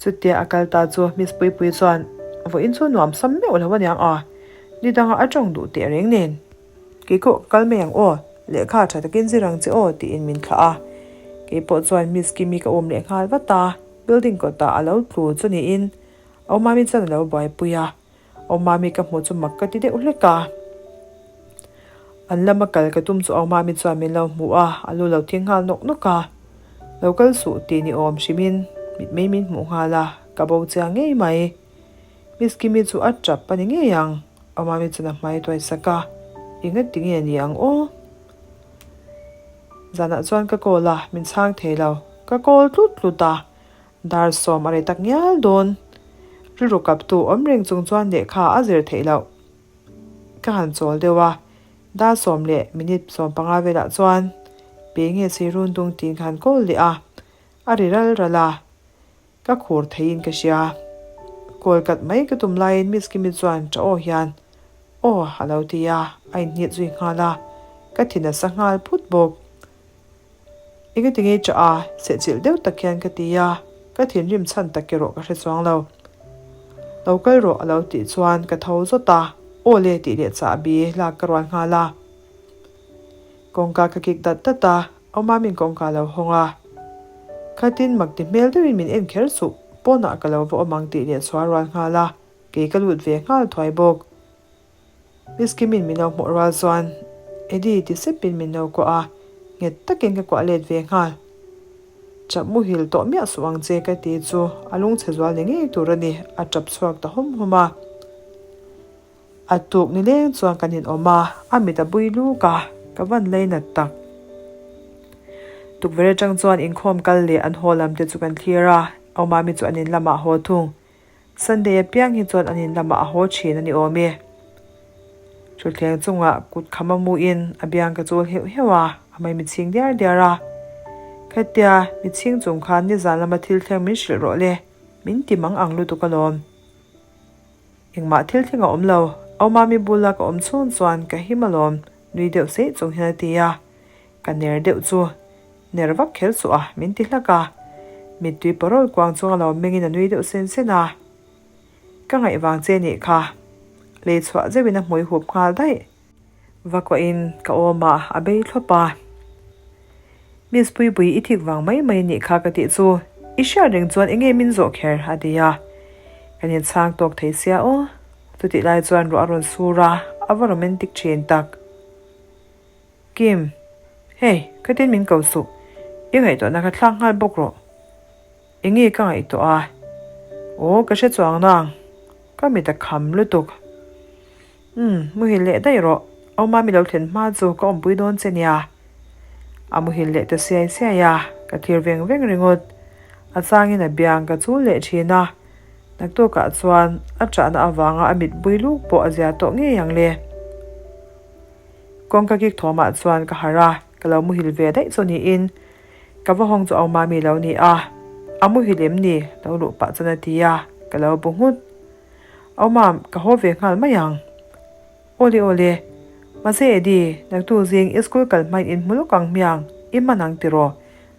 Chutia a kal ta chu Miss Puipui chuan, Vawiin chu nuam sam meuh lo aniang a, ni danga a tawng duh teh reng nen. Keikawh ka kal mai ang aw, lehkha tha takin zir ang che aw tiin min thlah a. Keipawh chuan Miss Kimi ka awm leh nghal vat a, building kawtah a lo tlu chu niin Aumami chuan a lo buaipui a. Aumami ka hmuh chu mak ka ti deuh hlek a. An lama kal ka tum chu Aumami chuan min lo hmu a, a lu lo thing nghal nawk nawk a. Lo kal suh tih ni awm hrimin mitmei min hmuh nghal a, ka bo chiang ngei mai. Miss Kimi chu a tap a ni ngei ang. Awmami chuan a hmai tuai sak a, Enga ti nge ni ang aw? Zanah chuan ka call a, min chhang thei lo. Ka call tlut tlut a, dar sawm a rei tak ngial dawn. Rilru kaptu awm reng chung chuan lehkha a zir theih loh. Ka han chawl deuh a, dar sawm leh minute 15 velah chuan pe nge Sirun dung tiin ka han call leh a, a ri ral ral a. Ka khur theiin ka hria. Kawl kat mai ka tum laiin Miss Kimi chuan ṭah aw hian, Aw, a lo ti a, a inhnit zui nghal a, ka thin a sa nghal phut bawk. Engati nge ṭah a, sehchilh deuh tak hian ka ti a, ka thinrim chhan tak erawh ka hre chuang lo. Lo kal rawh a lo tih chuan ka tho zawt a, Aw le tih leh chahbi lak ka rual nghal a. Kawngka ka kik dat dat a, Awmamin kawngka a lo hawng a. Khatin mak ti hmel deuhin min en kher suh, pawnah ka lo va awm ang tih leh chhuah rual nghal a, kei ka lut ve nghal thuai bawk. Miss Kimin min lo hmuh rual chuan Eddie ti sepin min lo kuah a, nghet takin ka kuah let ve nghal. Chap muhil tawh miah suh ang che ka ti chu a lungchhe zual ni ngei tur a ni, a tap chhuak ta hawm hawm a. A tuk ni leng chuan kan inawm a, a mit a bui luk a, ka van lei nat tak. Tukverh atang chuan inkhawm kal leh an haw lam te chu kan thlir a, Awmami chu an in lamah a haw thung. Sunday apiang hi chuan an in lamah a haw thin a ni awm e. Thutthleng chungah kut kham a muin a biang ka chul heuh heuh a, a mai mitchhing diar diar a. Khatia, mitchhing chung khan nizan lama thil thleng min hrilh rawh le, min ti mang ang lutuk alawm. Engmah thil thleng a awm lo, Aumami bula ka awm chhung chuan ka him alawm, nui deuh seih chung hian a ti a. Ka ner deuh chu, ner vak kher suh a, min ti hlak a. Mittui parawl kuang chung a lo mengin a nui deuh sen sen a. Ka ngaih vang che nih kha. Lei chhuah zeuhin a hmui hup nghal daih. Va kuahin ka awm a, a bei thlawp a. Miss Puipui i thik vang mai mai nih kha ka tih chu, i hriat reng chuan enge min zawh kher a ti a. Kan inchhang tawk thei sia aw. Chutih lai chuan ruah a rawn sur a, a va romantic thin tak. Kim, hei, khatin min ko suh, i ngaihtuahna kha thlak nghal bawk rawh. Enge ka ngaihtuah a? Aw, ka hre chuang nang. Ka mit a kham lutuk. Umm, muhil leh daih rawh. Au Mami lo thlen hma chu ka awmpui dawn che nia. A muhil leh ta siai siai a, ka thlir veng veng ringawt. A changin a biang ka chul leh thin a, naktukah chuan a ṭahna avanga a mit bui luk pawh a zia tawh ngei ang le. Kawngka kik thawmah chuan ka harh a, ka lo muhil ve daih chu niin ka va hawng chu Au Mami lo ni a, a muhil em ni? Lo luh pah chuan a ti a, ka lo bu nghut. Au Mam, ka haw ve nghal mai ang. Awle awle, mahse Eddie, naktu zing i school kal hmain in hmu lawk ang hmiang, i hman ang tiraw?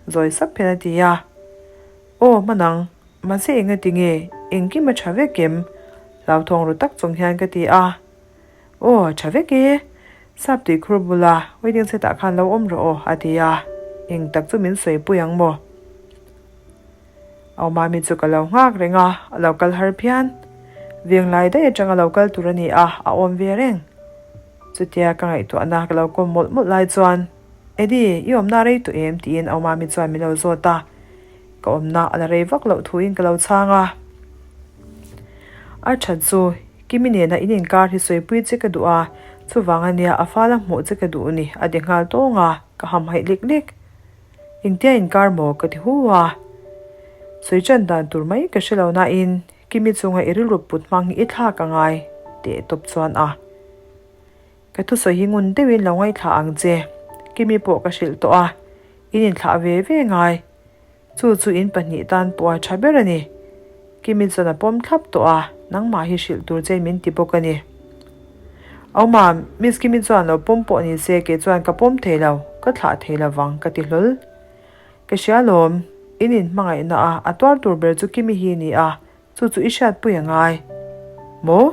Zawi sap hian a ti a. Aw, hman ang, mahse engati nge, engkim a tha vek em? Hlauthawng ru tak chung hian ka ti a. Aw, a tha vek e. Sap tuikhur bula waiting set ah khan lo awm rawh aw, a ti a. Eng tak chu min sawipui ang maw? Au Mami chu ka lo nghak reng a, a lo kal har phian. Venglai daih atanga lo kal tur a ni a, a awm ve reng. Chutia ka ngaihtuahna ka lo kawm mawlh mawlh lai chuan, Eddie, i awmna a rei tawh em? tiin Au Mami chuan min lo zawt a. Ka awmna a la rei vak loh thuin ka lo chhang a. A that chu, Kimi nena in inkar hi sawipui che ka duh a, chuvang ania a fala hmuh che ka duh ni, a ti nghal tawng a, ka hamhaih lek lek. Engtia inkar maw ka ti hu a. Sawi chan dan tur mai ka hre lo nain Kimi chunga i rilru put hmang hi i thlak a ngai teh tawp chuan a. Ka thusawi hi ngun deuhin lo ngaihthla ang che. Kimi pawh ka hrilh tawh a, in inthlah ve ve ngai. Chu chu in pahnih tan pawh a tha ber a ni. Kimi chuan a pawm thlap tawh a, nangmah hi hrilh tur che min ti bawk a ni. Auma, Miss Kimi chuan lo pawm pawh ni se kei chuan ka pawm thei lo, ka thlah thei lo vang ka ti hlawl. Ka hria lawm, in inhmangaihna a a tuar tur ber chu Kimi hi ni a, chu chu i hriatpui a ngai. Maw?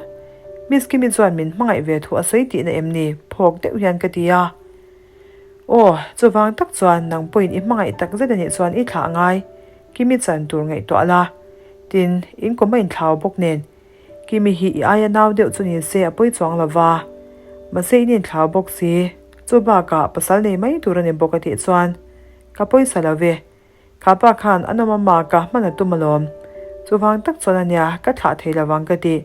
Miss Kimi chuan min hmangaih ve thu a sawi tihna em ni? Phawk deuh hian ka ti a. Aw, chuvang tak chuan nang pawhin i hmangaih tak zet anih chuan i thlah ngai, Kimi chan tur ngaihtuah la. Tin, in kawm a inthlau bawk nen, Kimi hi i aia nau deuh chu ni se a pawi chuang lo va. Mahse in inthlau bawk si, chu bakah pasal nei mai tur a ni bawk a tih chuan ka pawisa lo ve. Kha pa khan a nawm ama ka hman a tum alawm. Chuvang tak chuan a nia ka thlah thei lo vang ka ti.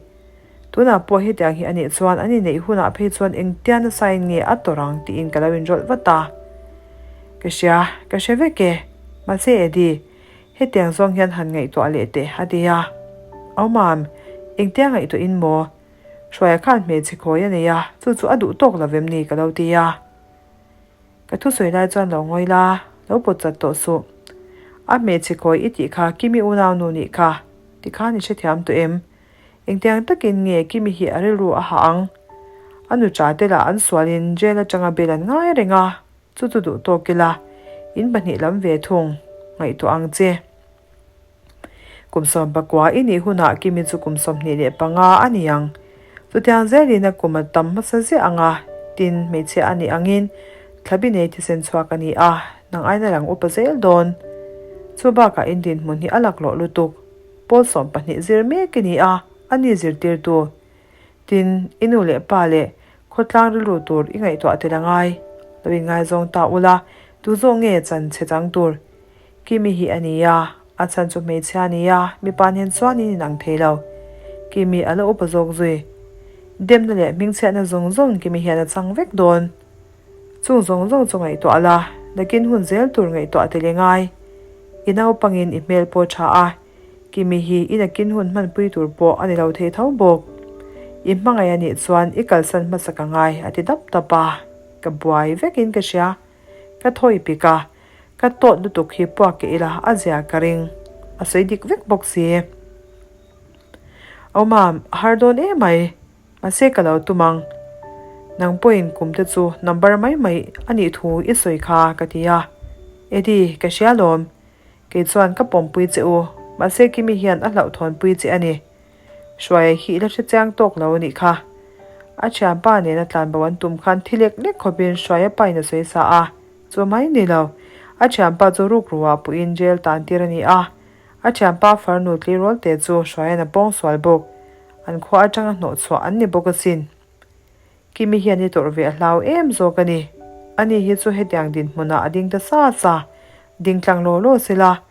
Tunah pawh hetiang hi a nih chuan an inneih hunah phei chuan engtia nasa in nge a tawrh ang tiin ka lo inrawlh vat a. Ka hria, ka hre vek e. Mahse Eddie, hetiang zawng hian han ngaihtuah leh teh a ti a. Au mam, engtia ngaihtuah in maw? Hruaia khan hmeichhe khawi a nei a, chu chu a duh tawk lo vem ni ka lo ti a. Ka thusawi lai chuan lo ngawi la, lo pawt chat tawh suh. A hmeichhe khawi i tih kha Kimi unau nu nih kha, tikhan i hrethiam tawh em? Engtiang takin nge Kimi hi a rilru a hah ang? A nu cha te lah an sualin jail atanga bel an ngai reng a, chu chu duh tawk ila, in pahnih lam ve thung, ngaihtuah ang che. Kum 19 i nih hunah Kimi chu kum 25 a ni ang. Chutiang zelin a kum a tam hmasa ziah ang a, tin hmeichhia a nih angin thlabi nei thisen chhuak a ni a, nang aina lang upa zel dawn. Chu bakah in dinhmun hi a laklawh lutuk. Pawl 12 zir mek i ni a, a ni zirtirtu. Tin, i nu leh pa leh khawtlang rilru tur i ngaihtuah tel a ngai. Lo inngaizawng ta ula, tu zawk nge chan che chang tur? Kimi hi a ni a, a chhan chu hmeichhia a ni a, mipa nen chuan in inang thei lo. Kimi a la upa zawk zui. Demna leh hmingchhiatna zawng zawng Kimi hian a chang vek dawn. Chung zawng zawng chu ngaihtuah la, nakin hun zel tur ngaihtuah tel i ngai. I naupangin i hmel pawh tha a, Kimi hi i nakin hun hmanpui tur pawh a ni lo thei tho bawk. I hmangaih a nih chuan i kalsan hmasa ka ngai a ti dap dap a, ka buai vekin ka hria. Ka thawi pik a, ka tawt lutuk hi puak ke ila a zia ka ring. A sawi dik vek bawk si. Aw mam, a har dawn emai. Mahse ka lo tum ang. Nang pawhin kum te chu number mai mai a nih thu i sawi kha ka ti a. Eddie, ka hria lawm. Kei chuan ka pawmpui che u, mahse Kimi hian a hlauhthawnpui che a ni. Hruaia hi i la hre chiang tawk lo a nih kha. A thianpa nena tlanbo an tum khan thi lek lek khawpin Hruaia pain a sawi sa a, chu mai ni lo. A thianpa chu rukruah puhin jail tan tir a ni a. A thianpa farnu tleirawl te chu Hruaia'n a pawng sual bawk. An khua atanga hnawh chhuah an ni bawk asin. Kimi hian i tawrh ve a hlau em zawk a ni. Ani hi chu hetiang dinhmunah a ding ta sa sa, ding tlang law law sela,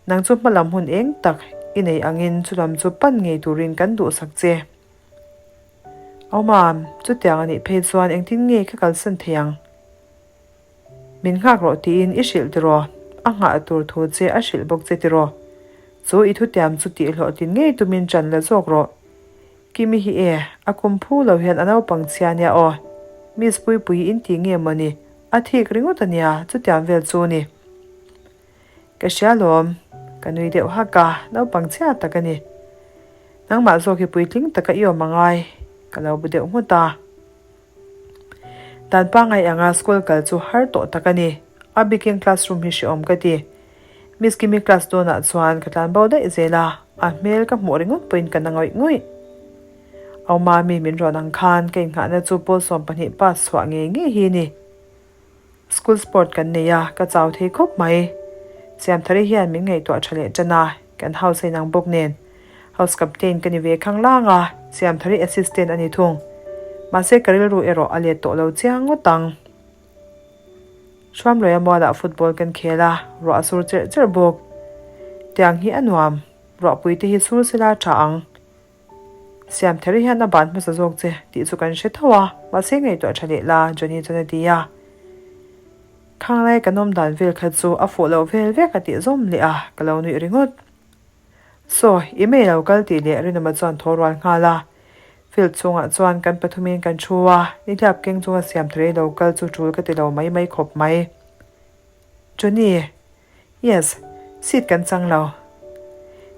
nang chu hmalam hun eng tak. i nei angin chulam chu pan ngei turin kan duhsak che. Awmam, chutiang a nih phei chuan engtin nge ka kalsan thei ang? Min nghak rawh tiin i hrilh tiraw? A nghah tur thu che a hrilh bawk che tiraw? Chu i thutiam chu tih hlawhtlin ngei tumin ṭan la zawk rawh. Kimi hi e, a kum phu lo hian a naupang chhia nia aw. Miss Puipui in ti nge mawni? A thik ringawt a nia, chutiang vel chu ni. Ka hria lawm, ka nui deuh hak a, naupang chhia tak a ni. Nangmah zawk hi puitling taka i awm angai, ka lo bu deuh nghut a. Dan pangngai anga school kal chu har tawh tak a ni. A bikin classroom hi hrehawm ka ti. Miss Kimi class dawnah chuan ka tlan bo daih zel a, a hmel ka hmuh ringawt pawhin ka na ngawih ngawih. Au Mami min rawn ang khan ka innghahna chu pawl 12 pass chhuah ngei ngei hi ni. School sport kan nei a, ka chau thei khawp mai. Siamthari hian min ngaihtuah tha leh tan a, kan house a inang bawk nen. House captain ka ni ve khang lang a, Siamthari assistant a ni thung. Mahse ka rilru erawh a let tawh lo chiang ngawt ang. Hruamluaia mualah football kan khel a, ruah a sur cherh cherh bawk. Tiang hi a nuam, ruahpui te hi sur sela tha ang. Siamthari hian a ban hmasa zawk che tih chu kan hre tho a, mahse ngaihtuah tha leh la, Johnny chuan a ti a. Khanglai kan awm dan vel kha chu a fuh loh vel vek a tih zawm leh a, ka lo nuih ringawt. Saw, i mei lo kal tih leh Rinawma chuan thaw rual nghal a. Field chhungah chuan kan pathumin kan thu a, nihliap keng chunga Siamthari lo kal chu tul ka ti lo mai mai khawp mai. Johnny, Yes, seat kan chang lo.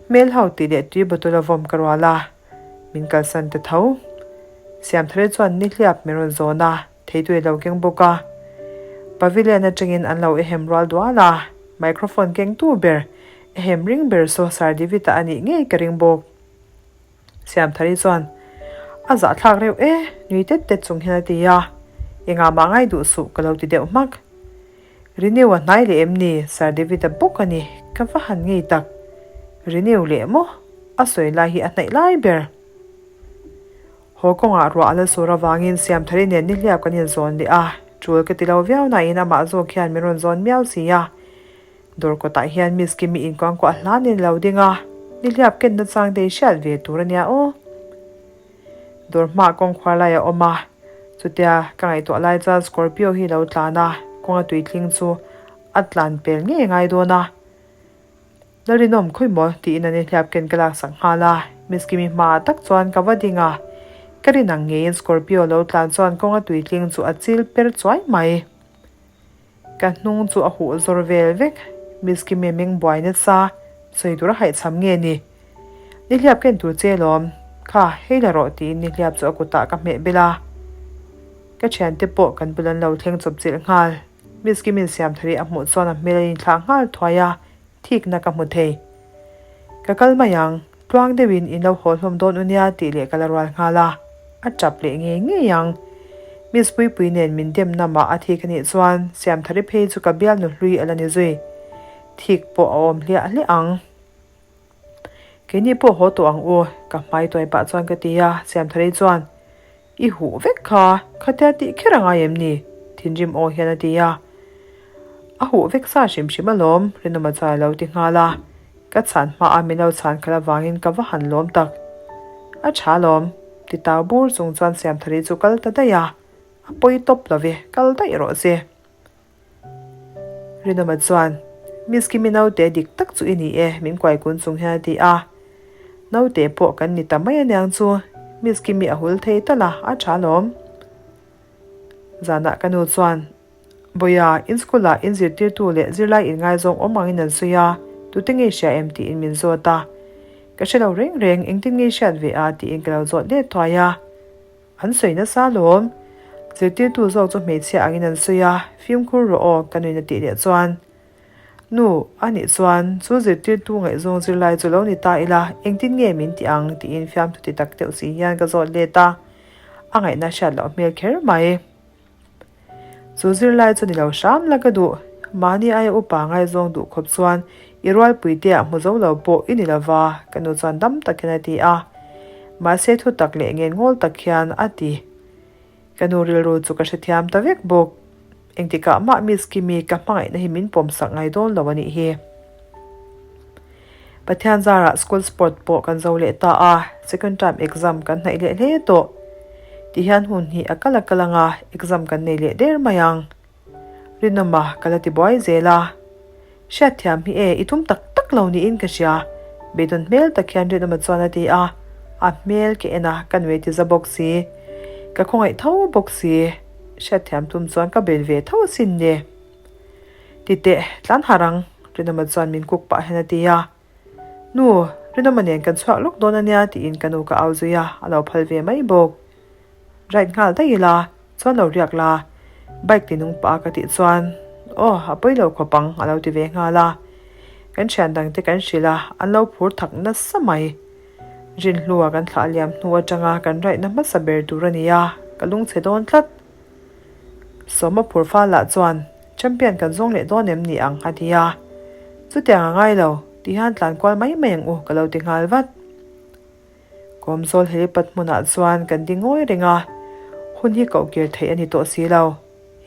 Hmel ho tih leh tui bottle a vawm ka rual a, min kalsan ta tho. Siamthari chuan nihliap min rawn zawn a, theitui a lo keng bawk a. Pavilion atangin an lo ehem rual dual a, microphone kengtu ber, ehem ring ber saw Sir David-a a nih ngei ka ring bawk. Siamthari chuan, A zahthlak reuh e, nui tet tet chung hian a ti a. Engah mah ngai duh suh ka lo ti deuh hmak. Renew a hnai leh em ni? Sir David-a bawk a ni, ka va han ngei tak. Renew leh maw? A sawi lai hi a hnaih lai ber. Haw kawngah ruah a la sur avangin Siamthari nen nihliap kan inzawn leh a, tul ka ti lo viau nain amah zawk hian min rawn zawn miau si a. Dawr kawtah hian Miss Kimi inkuangkuah hlanin a lo ding a, nihliap kenna chang te hi hriat ve tur a nia aw. Dawr hmaah kawngkhuar lai a awm a, chutia ka ngaihtuah lai chuan Scorpio hi lo tlan a, kawnga tuitling chu a tlan pel ngei ngai dawn a. Lalrinawm khawi maw? tiin a nihliap ken ka laksak nghal a, Miss Kimi hmaah tak chuan ka va ding a, ka rin ang ngeiin Scorpio lo tlan chuan kawnga tuitling chu a chil per chuai mai. Ka hnung chu a huh zawr vel vek. Miss Kimi meng buai nasa, sawi tur a haihchham nge ni? Nihliap ken tur che lawm. Kha, hei la rawh tiin nihliap chu a kutah ka hmeh bel a. Ka thiante pawh kan bul an lo thleng chawp chilh nghal. Miss Kimi'n Siamthari a hmuh chuan a hmel a inthlah nghal thuai a. Thikna ka hmu thei. Ka kal mai ang, tluang deuhin in lo haw hlawm dawn u nia tih leh ka la rual nghal a, a tap leh ngei ngei ang. Miss Puipui nen min dem namah a thik a nih chuan Siamthari phei chu ka bialnu hlui a la ni zui. Thik pawh a awm hliah hliah ang. Keini pawh haw tawh ang u, ka hmai tuai pah chuan ka ti a, Siamthari chuan, I huh vek kha, khatia tih kher a ngai em ni? Thinrim aw hian a ti a. A huh vek sa hrim hrim alawm, Rinawma chuan a lo ti nghal a. Ka chhan hmaah min lo chhan khalh avangin ka va han lawm tak. A tha alawm, ti tau bur chung chuan Siamthari chu kal ta daih a. A pawi tawp lo ve, kal daih rawh se. Rinawma chuan, Miss Kimi naute dik tak chu i ni e, min kuai kun chung hian a ti a. Naute pawh kan ni ta mai aniang chu, Miss Kimi a hul thei tal a, a tha lawm. Zanah ka nu chuan, Bawia, in school ah in zirtirtu leh zirlai inngaizawng awm angin an sawi a, tute nge hria em tiin min zawt a. Ka hre lo reng reng, engtin nge i hriat ve a tiin ka lo zawt let thuai a. An sawi nasa alawm. Zirtirtu zawk chu hmeichhia angin an sawi a, fimkhur rawh aw ka nuin a tih leh chuan. Nu, a nih chuan chu zirtirtu ngaihzawng zirlai chu lo ni ta ila, engtin nge min ti ang? tiin fiamthu ti tak deuh si hian ka zawt let a, a ngaihna hriat loh hmel kher mai. Chu zirlai chu ni lo hram la ka duh. Mahni aia upa ngaizawng duh khawp chuan i rualpuite ah hmu zo lo pawh i ni lova, ka nu chuan dam takin a ti a. Mahse thu tak leh ngen ngawl tak hian a ti. Ka nu rilru chu ka hrethiam ta vek bawk. Engtikah mah Miss Kimi ka hmangaihna hi min pawmsak ngai dawn lo a nih hi. Pathian zarah school sport pawh kan zo leh ta a, second term exam kan hnaih leh hle tawh. Tihian hun hi a kal a kal anga exam kan nei leh der mai ang. Rinawma ka la ti buai zel a. Hriatthiam hi e, i tum tak tak lo niin ka hria. Beidawn hmel tak hian Rinawma chuan a ti a, a hmel ka en a, ka nui ti za bawk si. Ka khawngaih tho bawk si. Hriatthiam tum chuan ka bel ve tho asin le. Ti teh, tlan harh ang, Rinawma chuan min kuk pah hian a ti a. Nu, Rinawma nen kan chhuak lawk dawn ania tiin ka nu ka au zui a, a lo phal ve mai bawk. Ride nghal daih ila, chuan lo riak la, bike ti nung pah a ka tih chuan, Aw, a pawi lo khawp ang, a lo ti ve nghal a. Kan thian dangte kan hrilh a, an lo phur thak nasa mai. Rinhlua kan thlah liam hnu atanga kan ride na hmasa ber tur a ni a, ka lungchhe dawn tlat. Sawma phur fal lah chuan, Champion kan zawng leh dawn em ni ang? a ti a. Chutiang a ngai lo, ti hian tlan kual mai mai ang u, ka lo ti nghal vat. Kawmzawl helipad hmunah chuan kan ding ngawi reng a, hun hi koh kir theih a ni tawh si lo.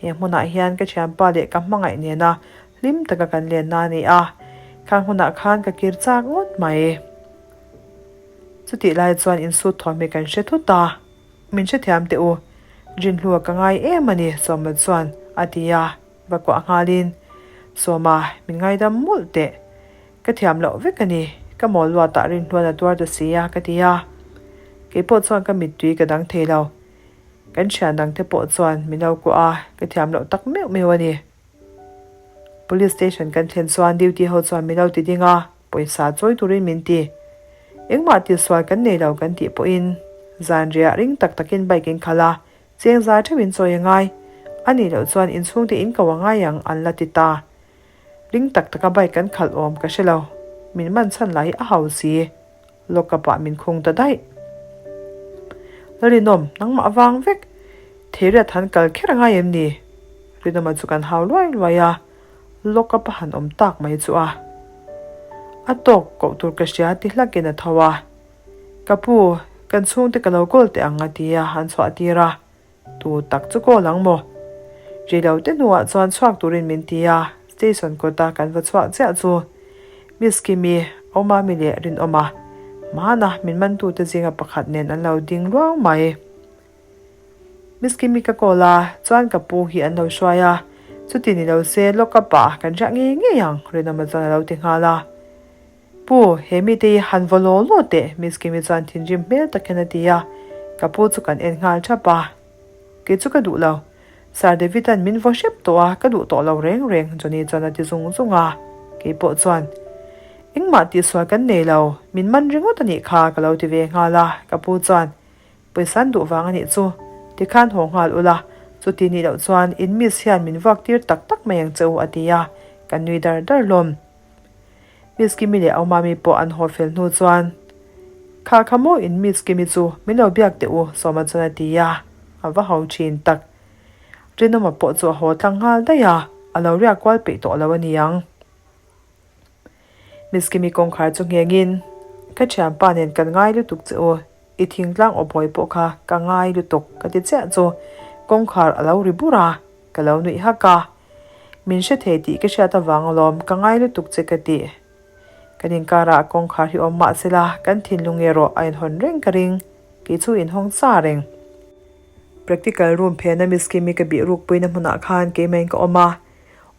He hmunah hian ka thianpa leh ka hmangaih nena hlim taka kan lenna a ni a, khang hunah khan ka kir chak ngawt mai. Chutih lai chuan insut thawm hi kan hre thut a. Min hrethiam teh u, Rinhlua ka ngai em a ni Sawma chuan a ti a, va kuah nghalin, Sawma, min ngaidam mawlh teh. Ka thiam loh vek a ni, ka mawl luatah Rinhluan a tuar ta si a ka ti a. Kei pawh chuan ka mittui ka dang thei lo. Kan thian dangte pawh chuan min lo kuah a, ka thiam loh tak meuh meuh a ni. Police station kan thlen chuan duty ho chuan min lo ti ding a, pawisa chawi turin min ti. Engmah tihsual kan nei lo kan tih pawhin zanriah ring tak takin bike in khalh a, cheng zai theuhin chawi a ngai. A nih loh chuan inchhungte in ko a ngai ang an la ti ta. Ring tak taka bike kan khalh awm ka hre lo. Min man chhan lah hi a hau si. Lock up ah min khung ta daih. Larinawm, nangmah vang vek. Theiriat han kal kher a ngai em ni? Rinawma chu kan hau luai luai a, lock up a han awm tak mai chu a. A tawk koh tur ka hria ti hlakin a tho a. Ka pu, kan chhungte ka lo kawl teh ang a ti a, an chhuah tir a. Tu tak chu kawl ang maw? Rilo te hnuah chuan chhuak turin min ti a, station kawta kan va chhuah chiah chu Miss Kimi, Awmami leh Rinawma, hmana min mantute zinga pakhat nen an lo ding luau mai. Miss Kimi ka call a, chuan ka pu hi an lo hruai a, chuti ni lo se lock up ah kan riah ngei ngei ang, Rinawma chuan a lo ti nghal a. Pu, he mite hi han vaw law law teh, Miss Kimi chuan thinrim hmel tak hian a ti a, ka pu chu kan en nghal thap a. Kei chu ka duh lo. Sir David-a'n min vaw hrep tawh a, ka duh tawh lo reng reng, Johnny chuan a ti zung zung a. Kei pawh chuan, Engmah tihsual kan nei lo, min man ringawt a nih kha, ka lo ti ve nghal a, ka pu chuan, Pawisa an duh vang a nih chu, tikhan haw nghal ula, chuti nih loh chuan in miss hian min vuak tir tak tak mai ang che u, a ti a, kan nui dar dar hlawm. Miss Kimi leh Aumami pawh an haw fel hnu chuan, Kha kha maw in Miss Kimi chu min lo biak teh u, Sawma chuan a ti a, a va ho thin tak. Rinawma pawh chu a haw tlang nghal daih a, a lo riak kual peih tawh lo a ni ang. Miss Kimi kawngkhar chu nghengin, Ka thianpa nen kan ngai lutuk che u, i thingtlang awphawi pawh kha ka ngai lutuk ka ti chiah chu kawngkhar a lo ri bur a, ka lo nuih hak a. Min hre thei tih ka hriat avang alawm ka ngai lutuk che ka ti. Kan inkarah kawngkhar hi awm mah sela kan thinlung erawh a inhawn reng ka ring, kei chu inhawng sa reng. Practical room phena Miss Kimi ka bih rukpuina hmunah khan keimah in ka awm a,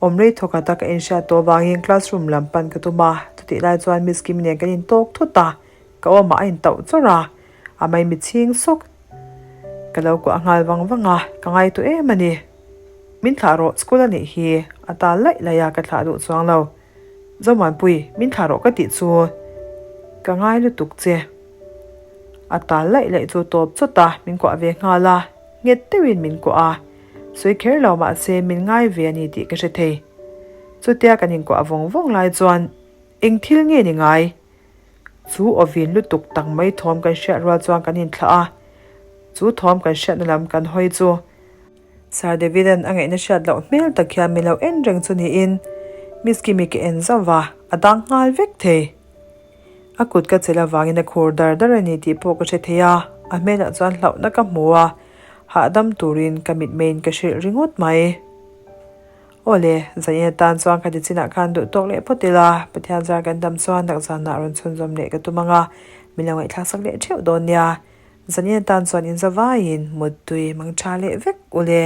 awm rei thawk ata ka inhriat tawh avangin classroom lam pan ka tum a, chutih lai chuan Miss Kimi nen kan intawk thut a, ka awmah a intauh chawrh a, a maimi chhing sawk. Ka lo kuah nghal vang vang a, ka ngaihtuah em a ni. Min thlah rawh, school a nih hi, a tal laih laih a, ka thlah duh chuang lo. Zomuanpui, min thlah rawh ka tih chu ka ngai lutuk che. A tal laih laih chu tawp chawt a, min kuah ve nghal a, nghet deuhin min kuah a. Sawi kher lo mahse min ngai ve a ni tih ka hre thei. Chutia kan inkuah vawng vawng lai chuan eng thil nge ni ngai? Chu awvin lutuk tak mai thawm kan hriat rual chuan kan inthlah a, chu thawm kan hriatna lam kan hawi chu Sir David-a'n a ngaihna hriat loh hmel tak hian min lo en reng chu niin Miss Kimi ka en zauh va, a dang nghal vek thei. A kut ka chelh avangin a khur dar dar a ni tih pawh ka hre thei a, a hmelah chuan hlauhna ka hmu a, hahdam turin ka mitmeiin ka hrilh ringawt mai. Aw le, zanin atan chuan ka ti chinah khan duh tawk leh phawt ila, Pathian zar kan dam chuan nakzanah rawn chhunzawm leh ka tum ang a, min lo ngaihthlak sak leh theuh dawn nia. Zanin atan chuan inzavaiin muttui mangtha leh vek u le.